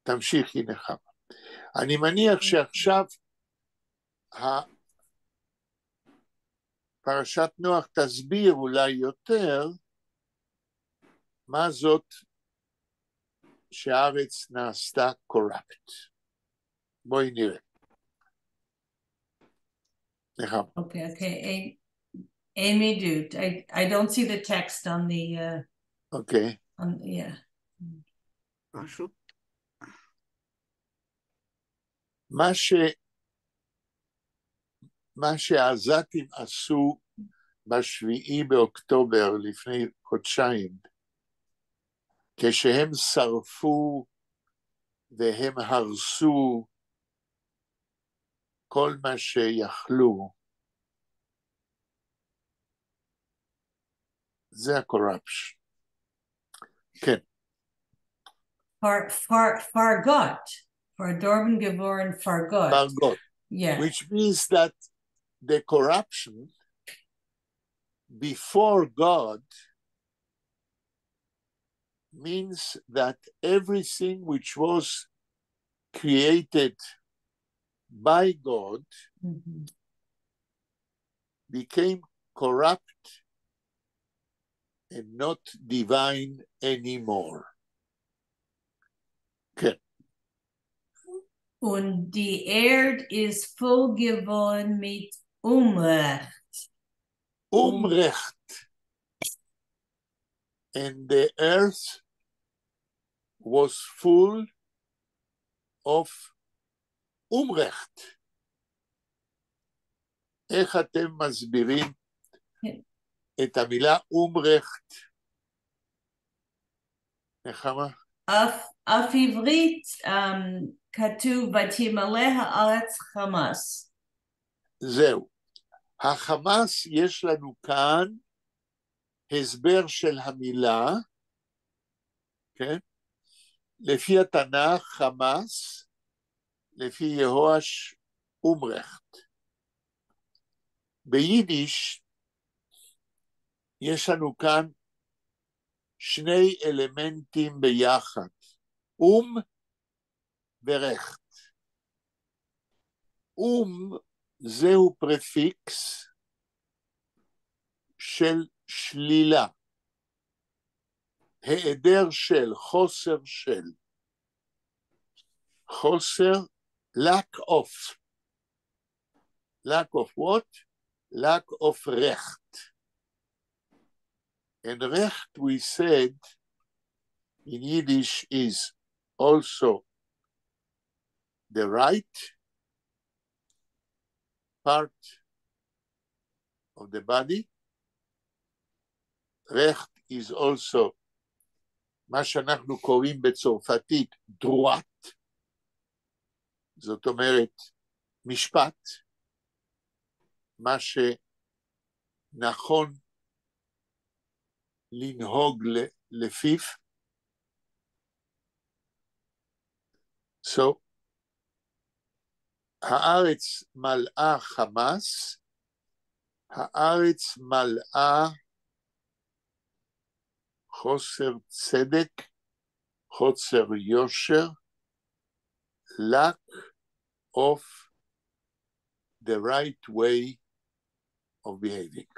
Speaker 1: תמשיכי נחמה. אני מניח שעכשיו פרשת נוח תסביר אולי יותר מה זאת שהארץ נעשתה corrupt. בואי נראה. נחמה.
Speaker 2: Okay. Amy Dute. I don't see the text on the
Speaker 1: אוקיי.
Speaker 2: On, yeah.
Speaker 3: פשוט
Speaker 1: מה שהעזתים עשו בשביעי באוקטובר לפני חודשיים, כשהם שרפו והם הרסו כל מה שיכלו, זה ה corruption. כן.
Speaker 2: פֿאַרגאָט. פֿאַרדאָרבן געוואָרן פֿאַר גאָט.
Speaker 1: פֿאַר גאָט.
Speaker 2: Yeah.
Speaker 1: Which means that the corruption before God means that everything which was created by God became corrupt and not divine anymore. כן.
Speaker 2: און די ערד איז פֿול געוואָרן מיט אומרעכט.
Speaker 1: אומרעכט. And the earth was full of אומרעכט. איך אתם מסבירים את המילה אומרעכט? נחמה?
Speaker 2: אויף עברית כתוב ותמלא הארץ חמס.
Speaker 1: זהו. החמס יש לנו כאן הסבר של המילה, כן? לפי התנ"ך חמס, לפי יהואש אומרעכט. ביידיש יש לנו כאן שני אלמנטים ביחד, אום ורעכט. אום זהו פרפיקס של שלילה, היעדר של, חוסר של, חוסר, lack of. Lack of what? Lack of רעכט. And רעכט, we said, in Yiddish is also the right part of the body. רעכט is also מה שאנחנו קוראים בצרפתית droit, זאת אומרת משפט, מה שנכון לנהוג לפיו. So, הארץ מלאה חמס, הארץ מלאה חוסר צדק, חוסר יושר, lack of the right way of behaving.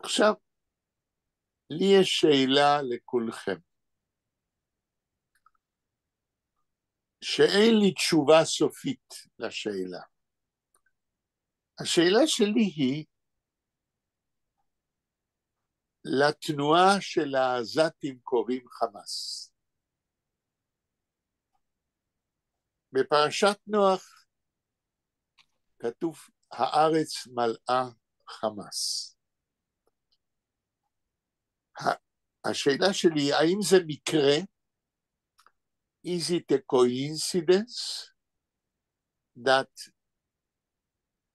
Speaker 1: עכשיו, לי יש שאלה לכולכם, שאין לי תשובה סופית לשאלה. השאלה שלי היא, לתנועה של העזתים קוראים חמאס. בפרשת נוח כתוב הארץ מלאה חמס. השאלה שלי, האם זה מקרה? Is it a coincidence that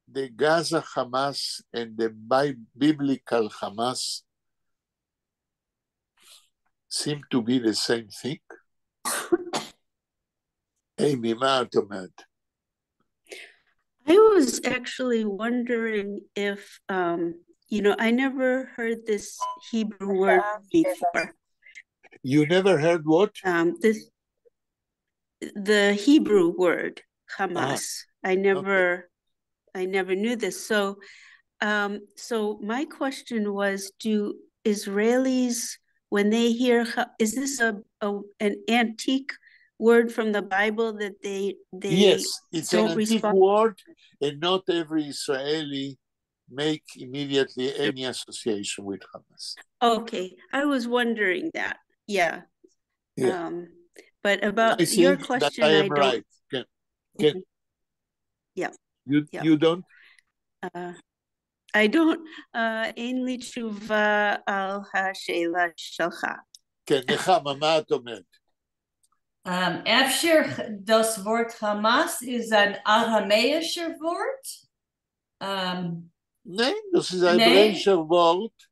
Speaker 1: the Gaza Hamas and the biblical Hamas seem to be the same thing? אימי, מה את אומרת?
Speaker 4: I was actually wondering if, I never heard this Hebrew word before.
Speaker 1: You never heard what?
Speaker 4: The Hebrew word, Hamas. I never knew this. So my question was, do Israelis, when they hear, is this an antique word from the Bible that they
Speaker 1: Yes, it's an
Speaker 4: don't
Speaker 1: antique
Speaker 4: respond?
Speaker 1: word, and not every Israeli make immediately any association with Hamas.
Speaker 4: Okay, I was wondering that. Yeah.
Speaker 1: Yeah.
Speaker 4: But about
Speaker 1: I
Speaker 4: your
Speaker 1: think that
Speaker 4: question,
Speaker 1: I
Speaker 4: I
Speaker 1: am
Speaker 4: don't.
Speaker 1: right. כן, כן.
Speaker 4: Yeah.
Speaker 1: You,
Speaker 4: Yeah.
Speaker 1: you don't?
Speaker 4: I don't, אין לי תשובה על השאלה שלך.
Speaker 1: כן, נחמה, מה את אומרת?
Speaker 2: אפשר דאָס וואָרט חמאס איז אַן אַראַמעיִשער וואָרט?
Speaker 1: ניין, דאָס איז אַ
Speaker 2: ניין?
Speaker 1: העברעיִשער וואָרט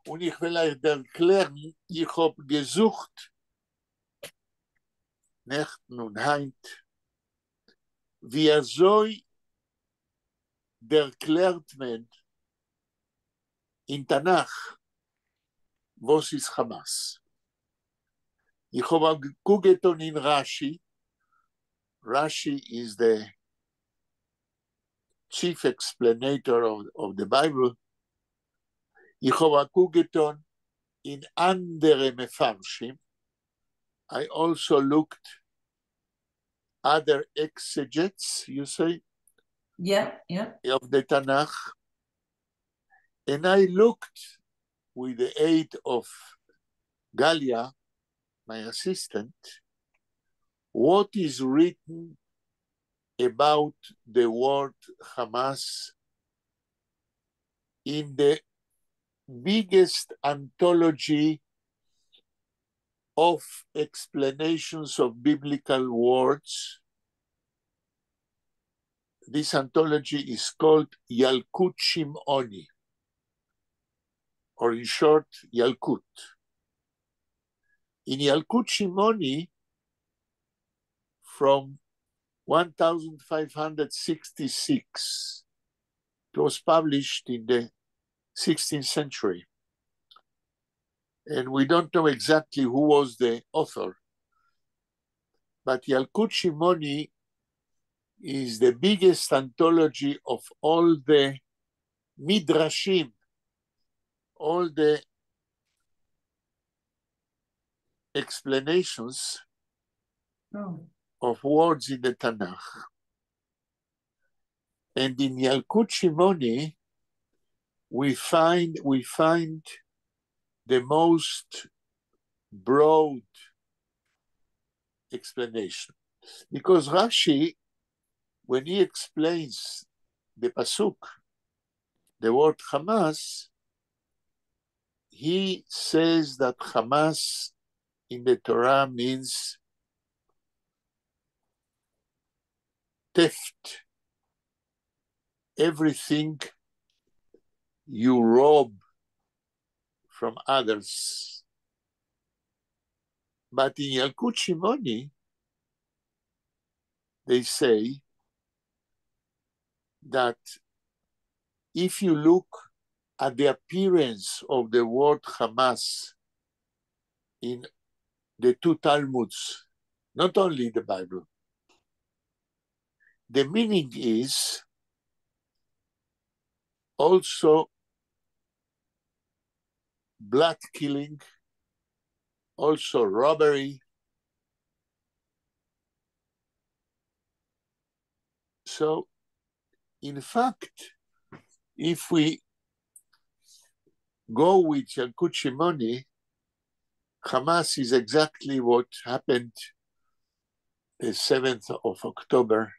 Speaker 1: און איך וויל אײַך דערקלערן, איך האָב געזוכט נעכטן און הײַנט, ווי אַזוי דערקלערט מען אין תנ"ך, וואָס איז חמאס. איך האָב אַ קוק געטאָן אין רש"י. Rashi is the chief explanator of the Bible. איך האָב אַ קוק געטאָן אין אַנדערע מפרשים. I also looked other exegetes, you say?
Speaker 2: Yeah.
Speaker 1: Of the Tanakh. And I looked with the aid of Galia, my assistant, what is written about the word Hamas in the biggest anthology of explanations of biblical words. This anthology is called Yalkut Shimoni, or in short, Yalkut. In Yalkut Shimoni, from 1566, it was published in the 16th century. And we don't know exactly who was the author, but Yalkut Shimoni is the biggest anthology of all the midrashim, all the explanations of words in the Tanakh. And in Yalkut Shimoni, we find the most broad explanation. Because Rashi, when he explains the פסוק, the word Hamas, he says that Hamas in the Torah means theft. Everything you rob from others. But in Yalkut Shimoni, they say that if you look at the appearance of the word Hamas in the two Talmuds, not only the Bible, the meaning is also blood killing, also robbery. So, in fact, if we go with Yalkut Shimoni, Hamas is exactly what happened the 7th of October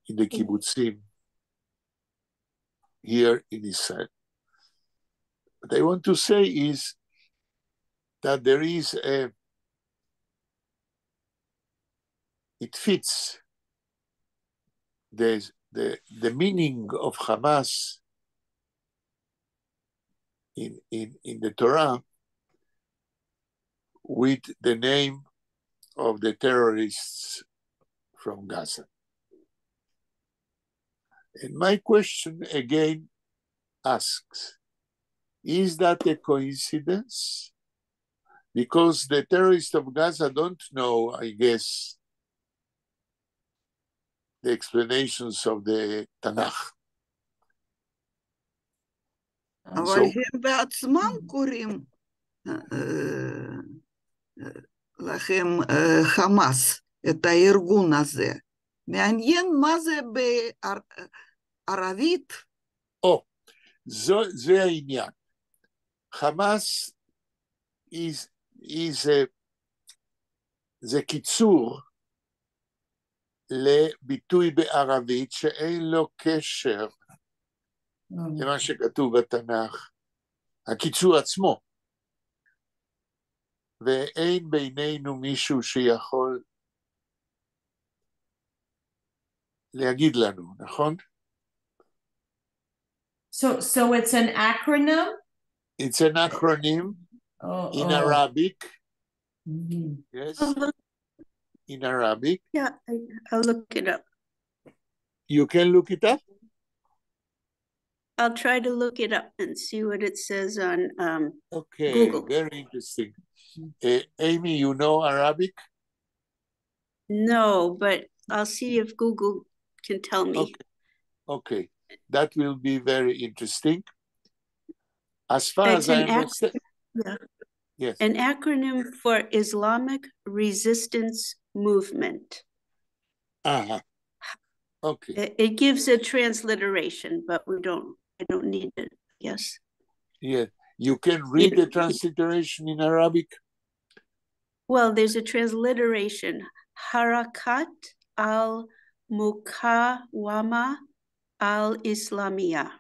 Speaker 1: in the kibbutzim here in Israel. What I want to say is that there is a, it fits the meaning of Hamas in the Torah with the name of the terrorists from Gaza. And my question again asks, is that a coincidence? Because the terrorists of Gaza don't know, I guess, the explanations of the Tanakh.
Speaker 3: אבל הם בעצמם קוראים לכם חמאס, את הארגון הזה. מעניין מה זה בערבית.
Speaker 1: או, זה העניין. חמאס is a, זה קיצור לביטוי בערבית שאין לו קשר למה שכתוב בתנ"ך, הקיצור עצמו. ואין בינינו מישהו שיכול להגיד לנו, נכון?
Speaker 2: So it's an acronym?
Speaker 1: It's an acronym in Arabic. Yes, in Arabic.
Speaker 4: Yeah, I'll look it up.
Speaker 1: You can look it up?
Speaker 4: I'll try to look it up and see what it says on
Speaker 1: Okay,
Speaker 4: Google.
Speaker 1: Very interesting. Amy, you know Arabic?
Speaker 4: No, but I'll see if Google can tell me.
Speaker 1: Okay, that will be very interesting. As far
Speaker 4: It's
Speaker 1: as I
Speaker 4: an
Speaker 1: understand,
Speaker 4: yeah.
Speaker 1: Yes.
Speaker 4: An acronym for Islamic Resistance Movement.
Speaker 1: Okay.
Speaker 4: It gives a transliteration, but we don't. I don't need it. Yes.
Speaker 1: Yeah, you can read the transliteration in Arabic.
Speaker 4: Well, there's a transliteration. Harakat al Mukawama al Islamiyah.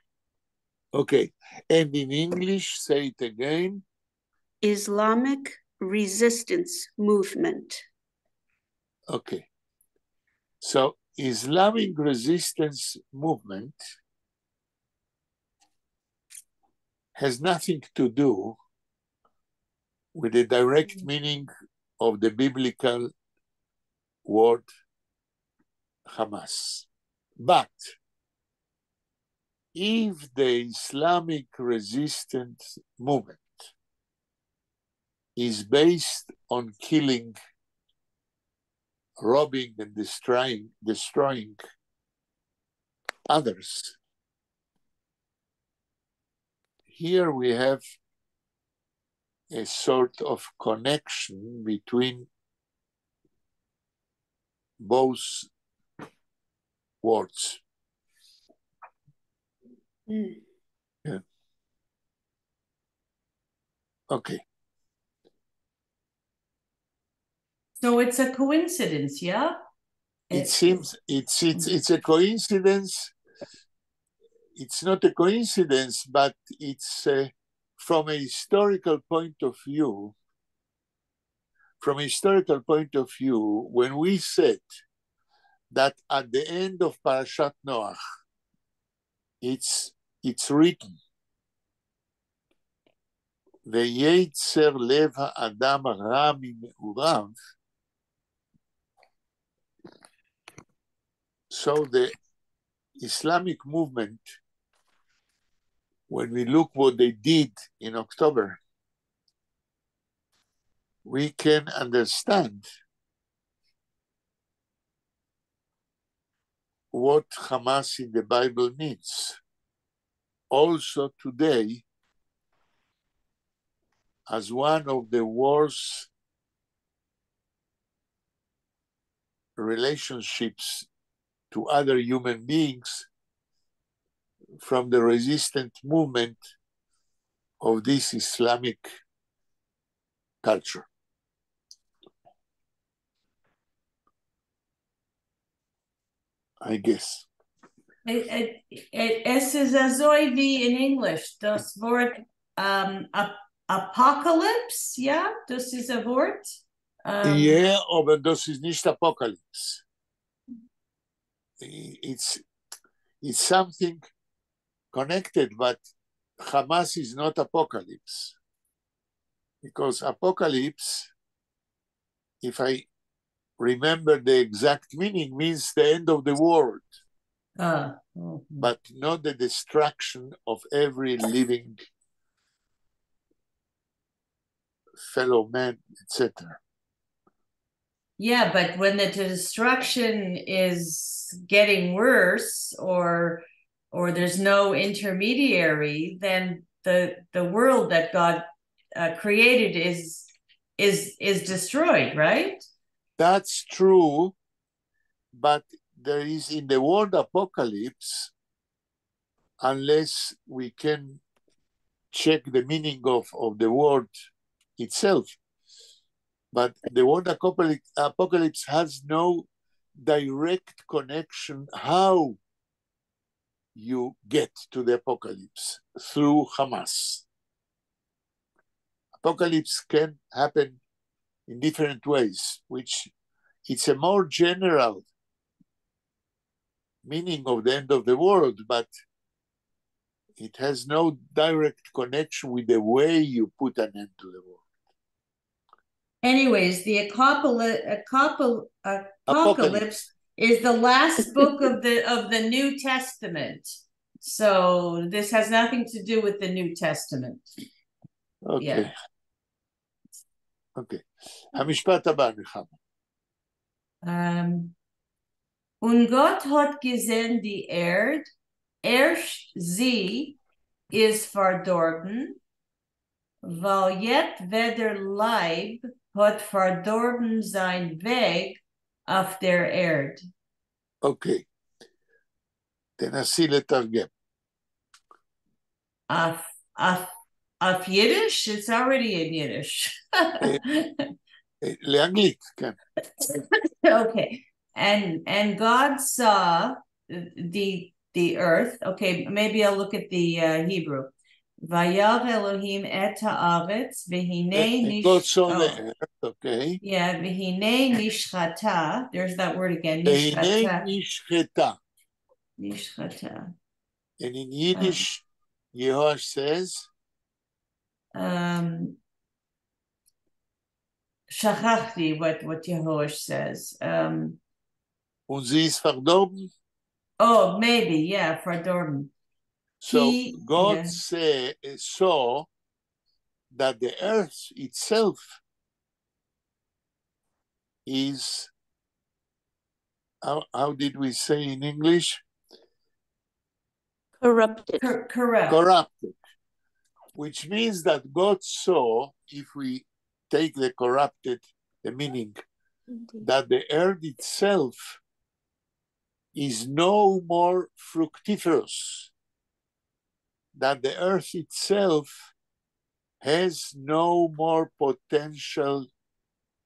Speaker 1: Okay, and in English, say it again.
Speaker 4: Islamic Resistance Movement.
Speaker 1: Okay. So Islamic Resistance Movement has nothing to do with the direct meaning of the biblical word Hamas. But if the Islamic Resistance Movement is based on killing, robbing, and destroying others, here we have a sort of connection between both words. Yeah. Okay.
Speaker 2: So it's a coincidence, yeah?
Speaker 1: It seems it's a coincidence. It's not a coincidence, but it's from a historical point of view. From a historical point of view, when we said that at the end of פרשת Noach, it's written, ויצר לב האדם רע מנעוריו. So the Islamic movement, when we look what they did in October, we can understand what Hamas in the Bible means. Also today, as one of the worst relationships to other human beings from the resistant movement of this Islamic culture. I guess.
Speaker 2: עס איז אַזוי ווי in English, דאָס וואָרט apocalypse, יאָ, דאָס איז אַ וואָרט.
Speaker 1: Yeah, אָבער דאָס איז נישט apocalypse. It's something connected, but Hamas is not apocalypse. Because apocalypse, if I remember the exact meaning, means the end of the world. But not the destruction of every living fellow man, etc.
Speaker 2: Yeah, but when the destruction is getting worse, or there's no intermediary, then the world that God created is destroyed, right?
Speaker 1: That's true, but there is in the word apocalypse, unless we can check the meaning of the word itself, but the word apocalypse has no direct connection how you get to the apocalypse through Hamas. Apocalypse can happen in different ways, which it's a more general meaning of the end of the world, but it has no direct connection with the way you put an end to the world.
Speaker 2: Anyways, the apocalypse is the last book of the New Testament. So this has nothing to do with the New Testament.
Speaker 1: Okay.
Speaker 2: Yeah.
Speaker 1: Okay. המשפט הבא, נחמה.
Speaker 2: און גאָט האָט געזען די ערד, ערשט זי איז פֿאַרדאָרבן, ווײַל יעטוועדער לײַב האָט פֿאַרדאָרבן זײַן וועג אויף דער ערד.
Speaker 1: אוקיי. תנסי לתרגם.
Speaker 2: אויף ייִדיש? It's already in Yiddish.
Speaker 1: לאנגלית, כן.
Speaker 2: Okay. And God saw the earth. Okay, maybe I'll look at the Hebrew. וירא אלוהים את הארץ, והנה
Speaker 1: God saw the earth, okay.
Speaker 2: Yeah, והנה נשחתה. There's that word again.
Speaker 1: והנה נשחתה.
Speaker 2: נשחתה.
Speaker 1: And in Yiddish, Yehoash says?
Speaker 2: שכחתי what Yehoash says.
Speaker 1: און זי איז פֿאַרדאָרבן?
Speaker 2: Oh, maybe, yeah, פֿאַרדאָרבן.
Speaker 1: So God saw that the earth itself is, how did we say in English?
Speaker 4: Corrupted.
Speaker 2: Corrupt.
Speaker 1: Corrupted. Which means that God saw, if we take the corrupted, the meaning,
Speaker 4: Indeed.
Speaker 1: that the earth itself is no more fructiferous, that the earth itself has no more potential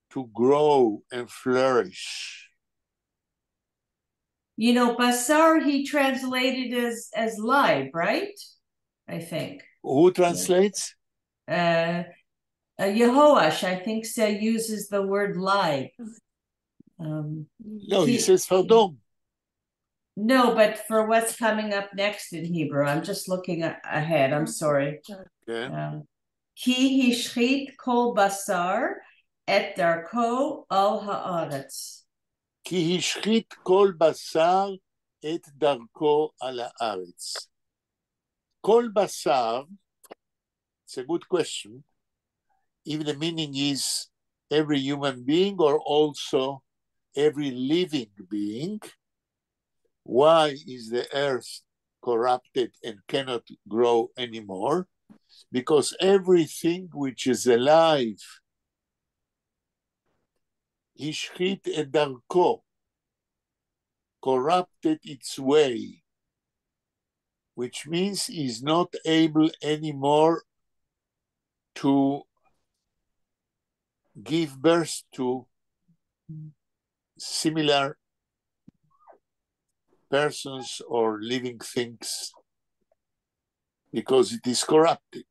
Speaker 1: to grow and flourish.
Speaker 2: בשר he translated as לײַב, right? I think.
Speaker 1: Who translates?
Speaker 2: Yehoash, I think, uses the word לײַב.
Speaker 1: No, he says פֿאַרדאָרבן.
Speaker 2: No, but for what's coming up next in Hebrew, I'm just looking ahead. I'm sorry.
Speaker 1: Okay.
Speaker 2: כי השחית כל בשר את דרכו על הארץ.
Speaker 1: כי השחית כל בשר את דרכו על הארץ. כל בשר, it's a good question, if the meaning is every human being or also every living being, why is the earth corrupted and cannot grow anymore? Because everything which is alive, השחית את דרכו, corrupted its way, which means is not able anymore to give birth to similar persons or living things because it is corrupted.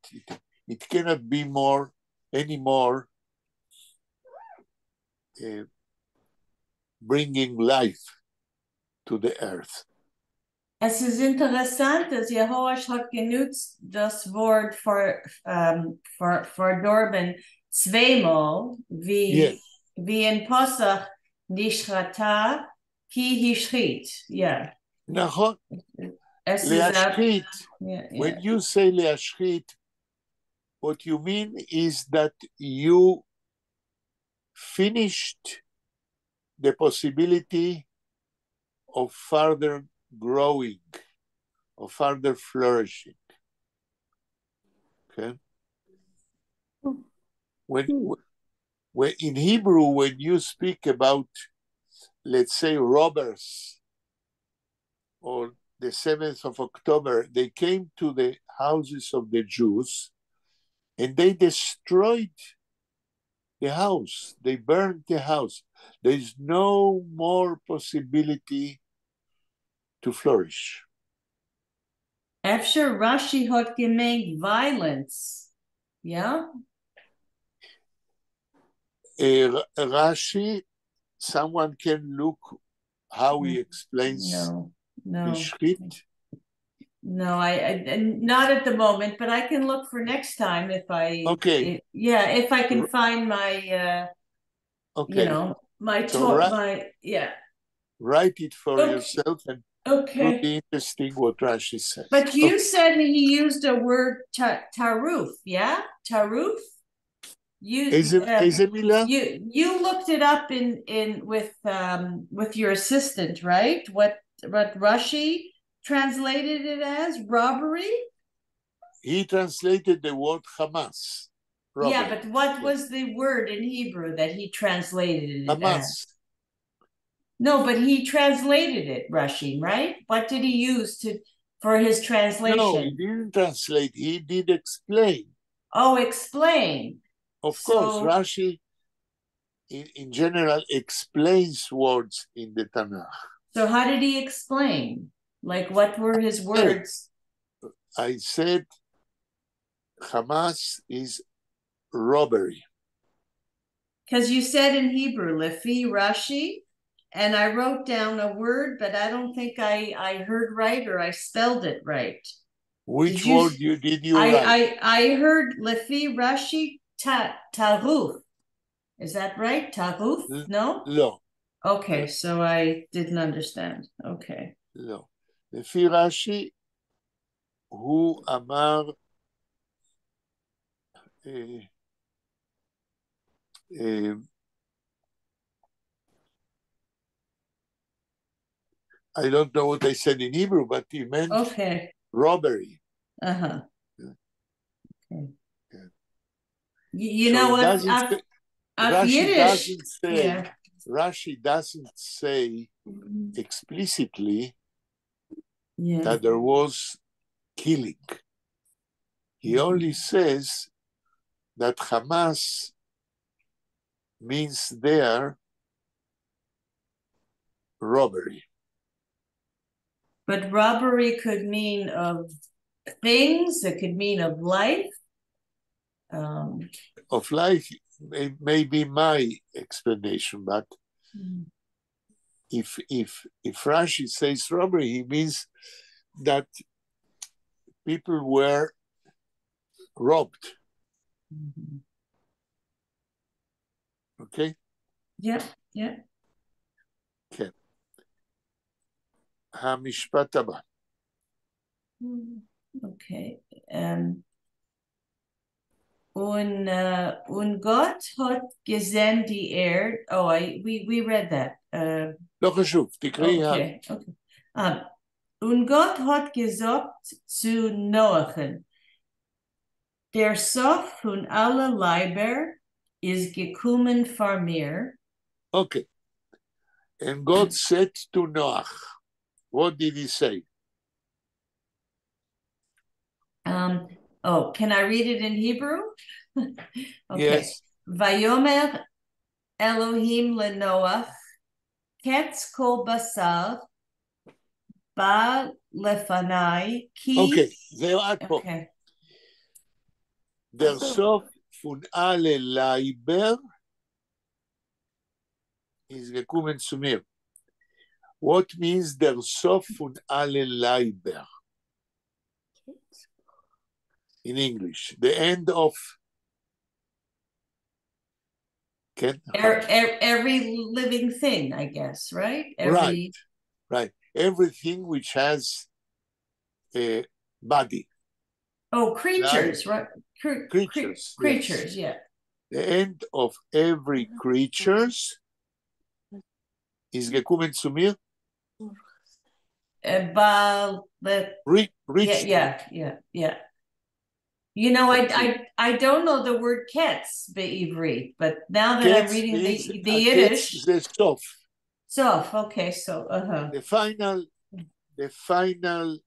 Speaker 1: It cannot be more anymore bringing life to the earth.
Speaker 2: עס איז אינטערעסאַנט, אַז יהואש האָט גענוצט דאָס וואָרט פֿאַרדאָרבן צוויי מאָל, ווי, ווי אין פּסוק. נשחטה כי השחית. Yeah.
Speaker 1: נכון.
Speaker 2: עס איז א-
Speaker 1: להשחית,
Speaker 2: Yeah,
Speaker 1: when
Speaker 2: yeah.
Speaker 1: you say להשחית, what you mean is that you finished the possibility of further growing, of further flourishing. Okay? When in Hebrew, when you speak about, let's say, robbers or the 7th of October, they came to the houses of the Jews and they destroyed the house. They burned the house. There is no more possibility to flourish.
Speaker 2: אפשר רש"י האָט געמיינט violence. Yeah?
Speaker 1: Rashi, someone can look how he explains
Speaker 2: No.
Speaker 1: השחית.
Speaker 2: No, I not at the moment, but I can look for next time if I
Speaker 1: Okay.
Speaker 2: Yeah, if I can find my
Speaker 1: Okay.
Speaker 2: you know, my
Speaker 1: So
Speaker 2: talk, my yeah.
Speaker 1: Write it for
Speaker 2: Okay.
Speaker 1: yourself and it would
Speaker 2: Okay.
Speaker 1: be interesting what Rashi says.
Speaker 2: But you said he used a word taruf, yeah? Taruf? You
Speaker 1: איזה איזה מילה?
Speaker 2: you looked it up in with your assistant, right? What Rashi translated it as robbery?
Speaker 1: He translated the word Hamas.
Speaker 2: Yeah,
Speaker 1: Robbery.
Speaker 2: but what
Speaker 1: Yeah.
Speaker 2: was the word in Hebrew that he translated it
Speaker 1: Hamas.
Speaker 2: as? No, but he translated it, Rashi, right? What did he use to for his translation?
Speaker 1: No, he didn't translate. He did explain.
Speaker 2: Oh, explain.
Speaker 1: Of course,
Speaker 2: So-
Speaker 1: Rashi, in general, explains words in the Tanakh.
Speaker 2: So how did he explain? Like, what were his words?
Speaker 1: I said Hamas is robbery.
Speaker 2: Because you said in Hebrew, לפי רש"י, and I wrote down a word, but I don't think I heard right or I spelled it right.
Speaker 1: Which
Speaker 2: Did you
Speaker 1: word did you
Speaker 2: I,
Speaker 1: write?
Speaker 2: I heard לפי רש"י taruf. Is that right? Taruf? No?
Speaker 1: לא,
Speaker 2: Okay, so I didn't understand. Okay.
Speaker 1: לא. לפי רש"י, הוא אמר אה, אה, I don't know what I said in Hebrew, but he meant robbery. Yeah.
Speaker 2: Okay.
Speaker 1: Yeah.
Speaker 2: You
Speaker 1: So
Speaker 2: know
Speaker 1: he
Speaker 2: what?
Speaker 1: doesn't
Speaker 2: Auf
Speaker 1: Rashi
Speaker 2: Yiddish.
Speaker 1: doesn't say Rashi doesn't say explicitly that there was killing. He only says that Hamas means there robbery.
Speaker 2: But robbery could mean of things, it could mean of life.
Speaker 1: Of life may be my explanation, but if Rashi says robbery, he means that people were robbed. Okay?
Speaker 2: Yep.
Speaker 1: כן. המשפט הבא.
Speaker 2: Okay. און גאָט האָט געזען די ערד. Oh, we read that.
Speaker 1: לא חשוב, תקראי הלאה.
Speaker 2: Okay. און גאָט האָט געזאָגט צו נחן, דער סוף פֿון אַלע לײַבער איז געקומען פֿאַר מיר.
Speaker 1: Okay. And God said to Noach, what did he say?
Speaker 2: Oh, can I read it in Hebrew? Okay.
Speaker 1: Yes.
Speaker 2: ויאמר אלוהים לנח, קץ כל בשר, בא לפני, כי...
Speaker 1: אוקיי, זהו עד פה.
Speaker 2: Okay.
Speaker 1: דער סוף פֿון אַלע לײַבער איז געקומען צו מיר. What means דער סוף פֿון אַלע לײַבער? In English, the end of כן?
Speaker 2: Every living thing, I guess, right? Every...
Speaker 1: Right. Everything which has a body.
Speaker 2: Oh, creatures, right?
Speaker 1: Creatures, yes.
Speaker 2: Creatures, yeah.
Speaker 1: The end of every creatures איז געקומען צו מיר? Reached
Speaker 2: Yeah. I don't know the word קץ בעברית, but now that I'm reading the Yiddish.
Speaker 1: זה סוף.
Speaker 2: סוף, okay, so,
Speaker 1: The final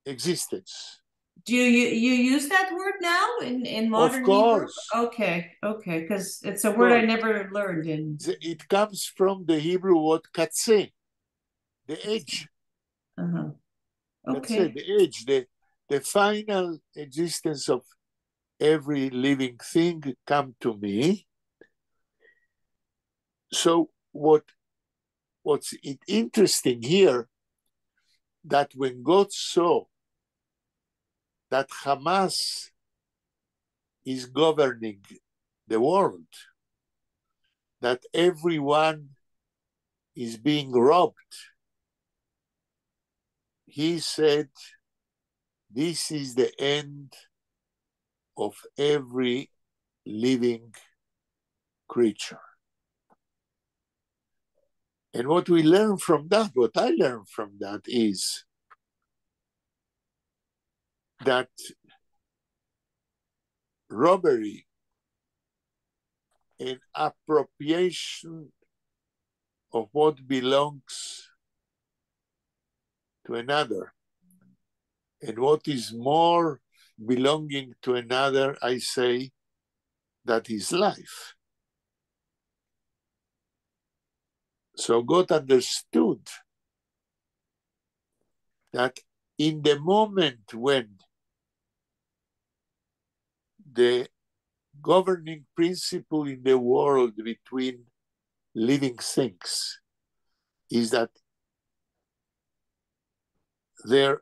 Speaker 1: existence.
Speaker 2: Do you use that word now in modern
Speaker 1: Of course.
Speaker 2: Hebrew? Okay, because it's a word I never learned in.
Speaker 1: It comes from the Hebrew word קצה, the edge.
Speaker 2: Okay.
Speaker 1: קצה, the edge, the final existence of every living thing come to me. So what's interesting here, that when God saw that Hamas is governing the world, that everyone is being robbed, he said, this is the end of every living creature. And what we learn from that, what I learned from that is that robbery and appropriation of what belongs to another and what is more belonging to another, I say, that is life. So God understood that in the moment when the governing principle in the world between living things is that their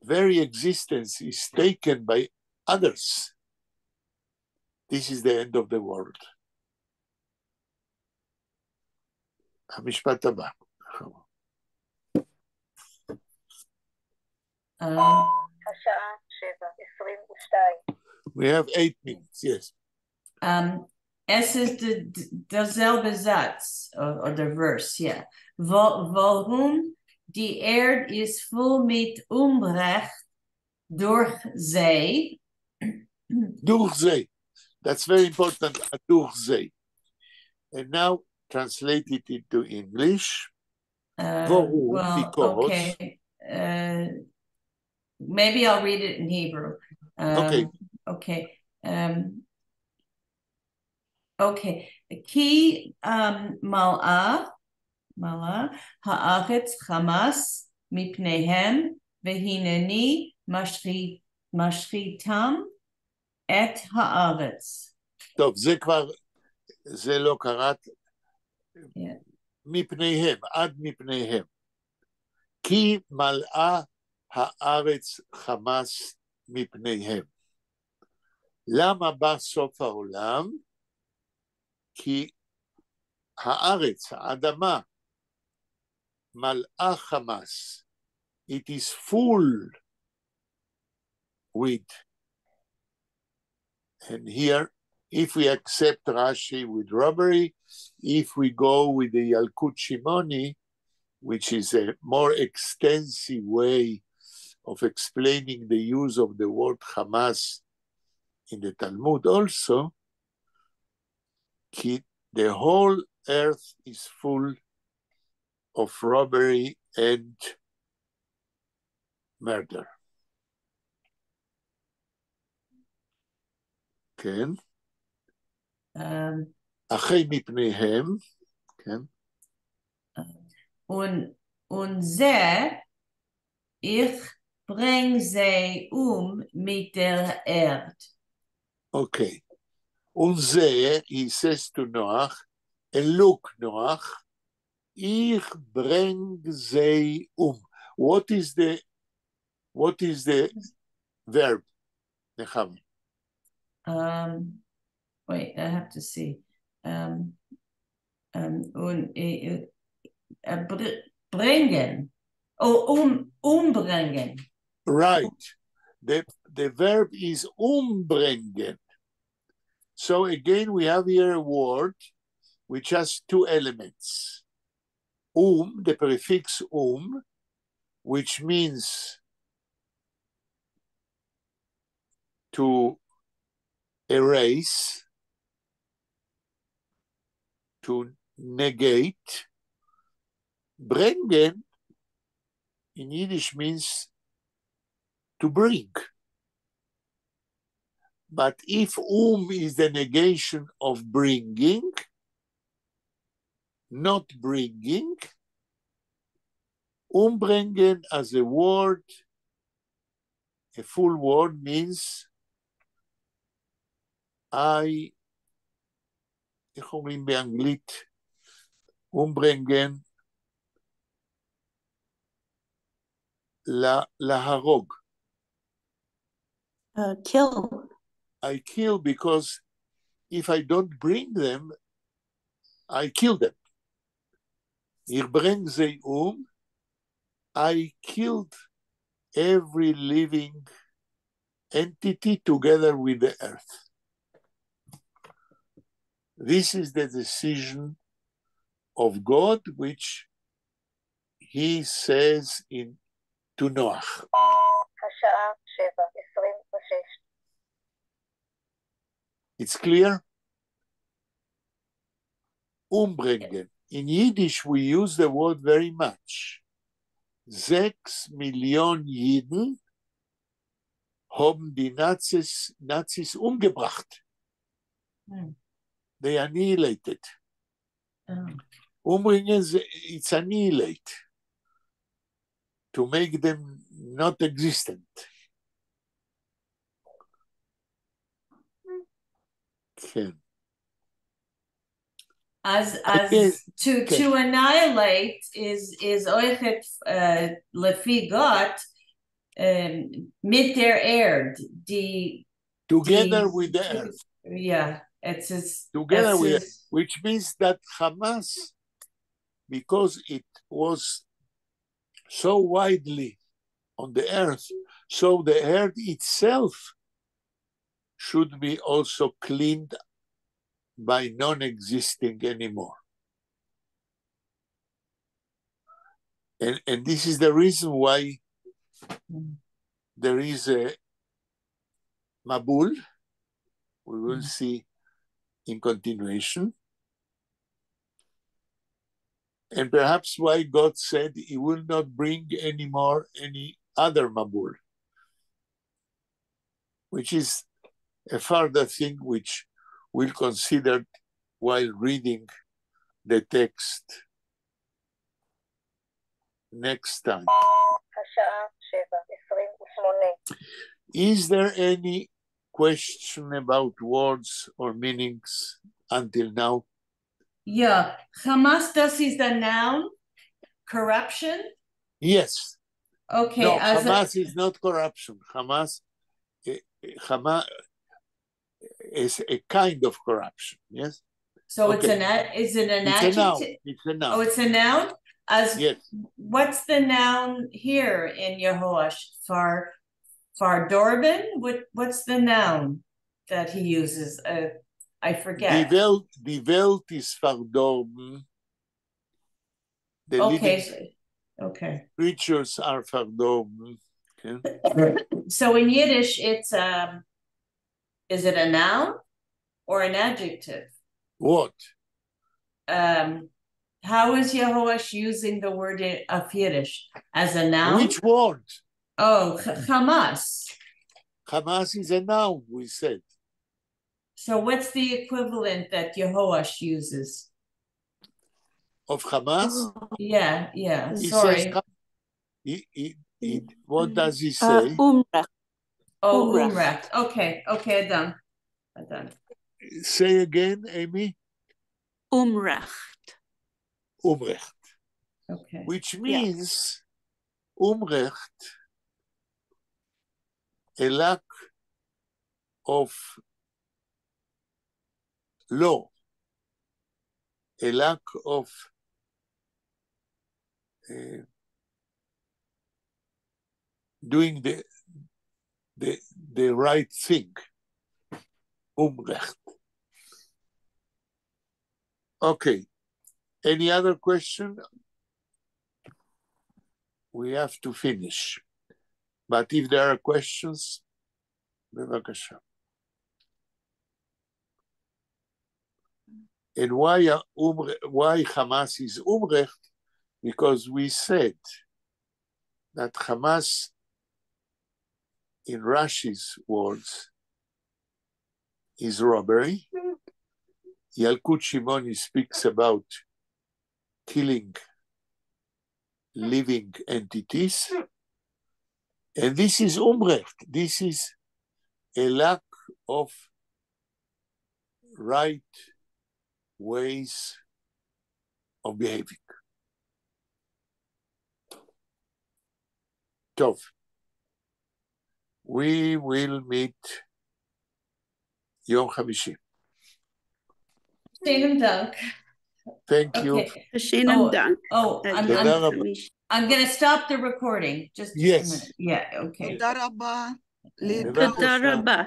Speaker 1: very existence is taken by others, this is the end of the world. המשפט הבא.
Speaker 5: השעה 7:22.
Speaker 1: We have 8 minutes, yes.
Speaker 2: עס איז דער זעלבער זאַץ, or the verse, yeah. וואָרום די ערד איז פֿול מיט אומרעכט דורך זיי.
Speaker 1: דורך זיי. That's very important, דורך זיי. And now translate it into English. וואָרום,
Speaker 2: Well,
Speaker 1: because.
Speaker 2: Okay. Maybe I'll read it in Hebrew.
Speaker 1: Okay.
Speaker 2: Okay. Okay. כי מלאה הארץ חמס מפניהם והנני משחיתם את הארץ.
Speaker 1: טוב, זה כבר, זה לא קראת. מפניהם, עד מפניהם. כי מלאה הארץ חמס מפניהם. למה בא סוף העולם? כי הארץ, האדמה, מלאה חמס. It is full with. And here, if we accept Rashi with robbery, if we go with the Yalkut Shimoni, which is a more extensive way of explaining the use of the word Hamas in the Talmud also, the whole earth is full of robbery and murder. כן? אחרי מפניהם, כן?
Speaker 2: און זע, איך ברענג זיי אום מיט דער ערד.
Speaker 1: Okay. און זע, he says to Noach, and look, Noach, איך ברענג זיי אום. What is the verb, נחמה?
Speaker 2: Wait, I have to see. און ברענגען. Oh, אומברענגען.
Speaker 1: Right. The verb is אומברענגען. So again, we have here a word which has two elements. The prefix which means to erase, to negate. ברענגען in Yiddish means to bring. But if is the negation of bringing, not bringing, אומברענגען as a word, a full word means I, איך אומרים באנגלית? אומברענגען להרוג.
Speaker 4: Kill.
Speaker 1: I kill because if I don't bring them, I kill them. איך ברענג זיי אום, I killed every living entity together with the earth. This is the decision of God, which he says in to Noach.
Speaker 5: השעה 7:26.
Speaker 1: It's clear? אומברענגען. In Yiddish, we use the word very much. זעקס מיליאָן ייִדן האָבן די נאַציס אומגעבראַכט. They annihilated.
Speaker 2: Oh.
Speaker 1: אומברענגען, it's annihilate. To make them not existent. כן.
Speaker 2: As to annihilate is אויכעט לפי גאָט מיט דער ערד די
Speaker 1: Together with the earth.
Speaker 2: Yeah, it's just
Speaker 1: Together
Speaker 2: it's
Speaker 1: with
Speaker 2: just,
Speaker 1: which means that Hamas, because it was so widely on the earth, so the earth itself should be also cleaned by non-existing anymore. And this is the reason why there is a מבול, we will see in continuation. And perhaps why God said he will not bring any more any other מבול, which is a further thing which we'll consider while reading the text next time.
Speaker 5: השעה 7:28.
Speaker 1: Is there any question about words or meanings until now?
Speaker 2: Yeah, Hamas, דאָס איז the noun? Corruption?
Speaker 1: Yes.
Speaker 2: Okay.
Speaker 1: No,
Speaker 2: as
Speaker 1: Hamas is not corruption. Hamas is a kind of corruption. Yes.
Speaker 2: So it's an is it an
Speaker 1: It's a noun.
Speaker 2: adjective?
Speaker 1: It's a noun.
Speaker 2: Oh, it's a noun. As
Speaker 1: Yes.
Speaker 2: What's the noun here in Yehoash? פֿאַרדאָרבן? What's the noun that he uses? I forget.
Speaker 1: די וועלט איז פֿאַרדאָרבן. The
Speaker 2: Okay.
Speaker 1: living
Speaker 2: Okay.
Speaker 1: creatures are פֿאַרדאָרבן. Okay.
Speaker 2: So in Yiddish, it's is it a noun or an adjective?
Speaker 1: What?
Speaker 2: How is Yehoash using the word of Yiddish as a noun?
Speaker 1: Which word?
Speaker 2: Oh, Hamas.
Speaker 1: Hamas is a noun, we said.
Speaker 2: So what's the equivalent that Yehoash uses?
Speaker 1: Of Hamas?
Speaker 2: Yeah.
Speaker 1: He
Speaker 2: Sorry.
Speaker 1: says, what does he say?
Speaker 4: אומרעכט.
Speaker 2: Oh,
Speaker 4: אומרעכט.
Speaker 2: אומרעכט. Okay, done. Done.
Speaker 1: Say again, Amy.
Speaker 4: אומרעכט.
Speaker 1: אומרעכט.
Speaker 2: Okay.
Speaker 1: Which means אומרעכט, a lack of law, a lack of doing the right thing. אומרעכט. Okay. Any other question? We have to finish. But if there are questions, בבקשה. And why Hamas is אומרעכט? Because we said that Hamas, in Rashi's words, is robbery. Yalkut Shimoni speaks about killing living entities. And this is אומרעכט. This is a lack of right ways of behaving. טוב. We will meet יום חמישי.
Speaker 2: שיינעם דאַנק.
Speaker 1: Thank you.
Speaker 2: Okay.
Speaker 4: שיינעם
Speaker 2: Oh,
Speaker 4: דאַנק.
Speaker 2: Oh,
Speaker 1: תודה רבה.
Speaker 2: I'm going to stop the recording. Just a
Speaker 1: Yes.
Speaker 2: minute. Yeah, okay.
Speaker 3: תודה רבה. להתראות.
Speaker 4: תודה רבה.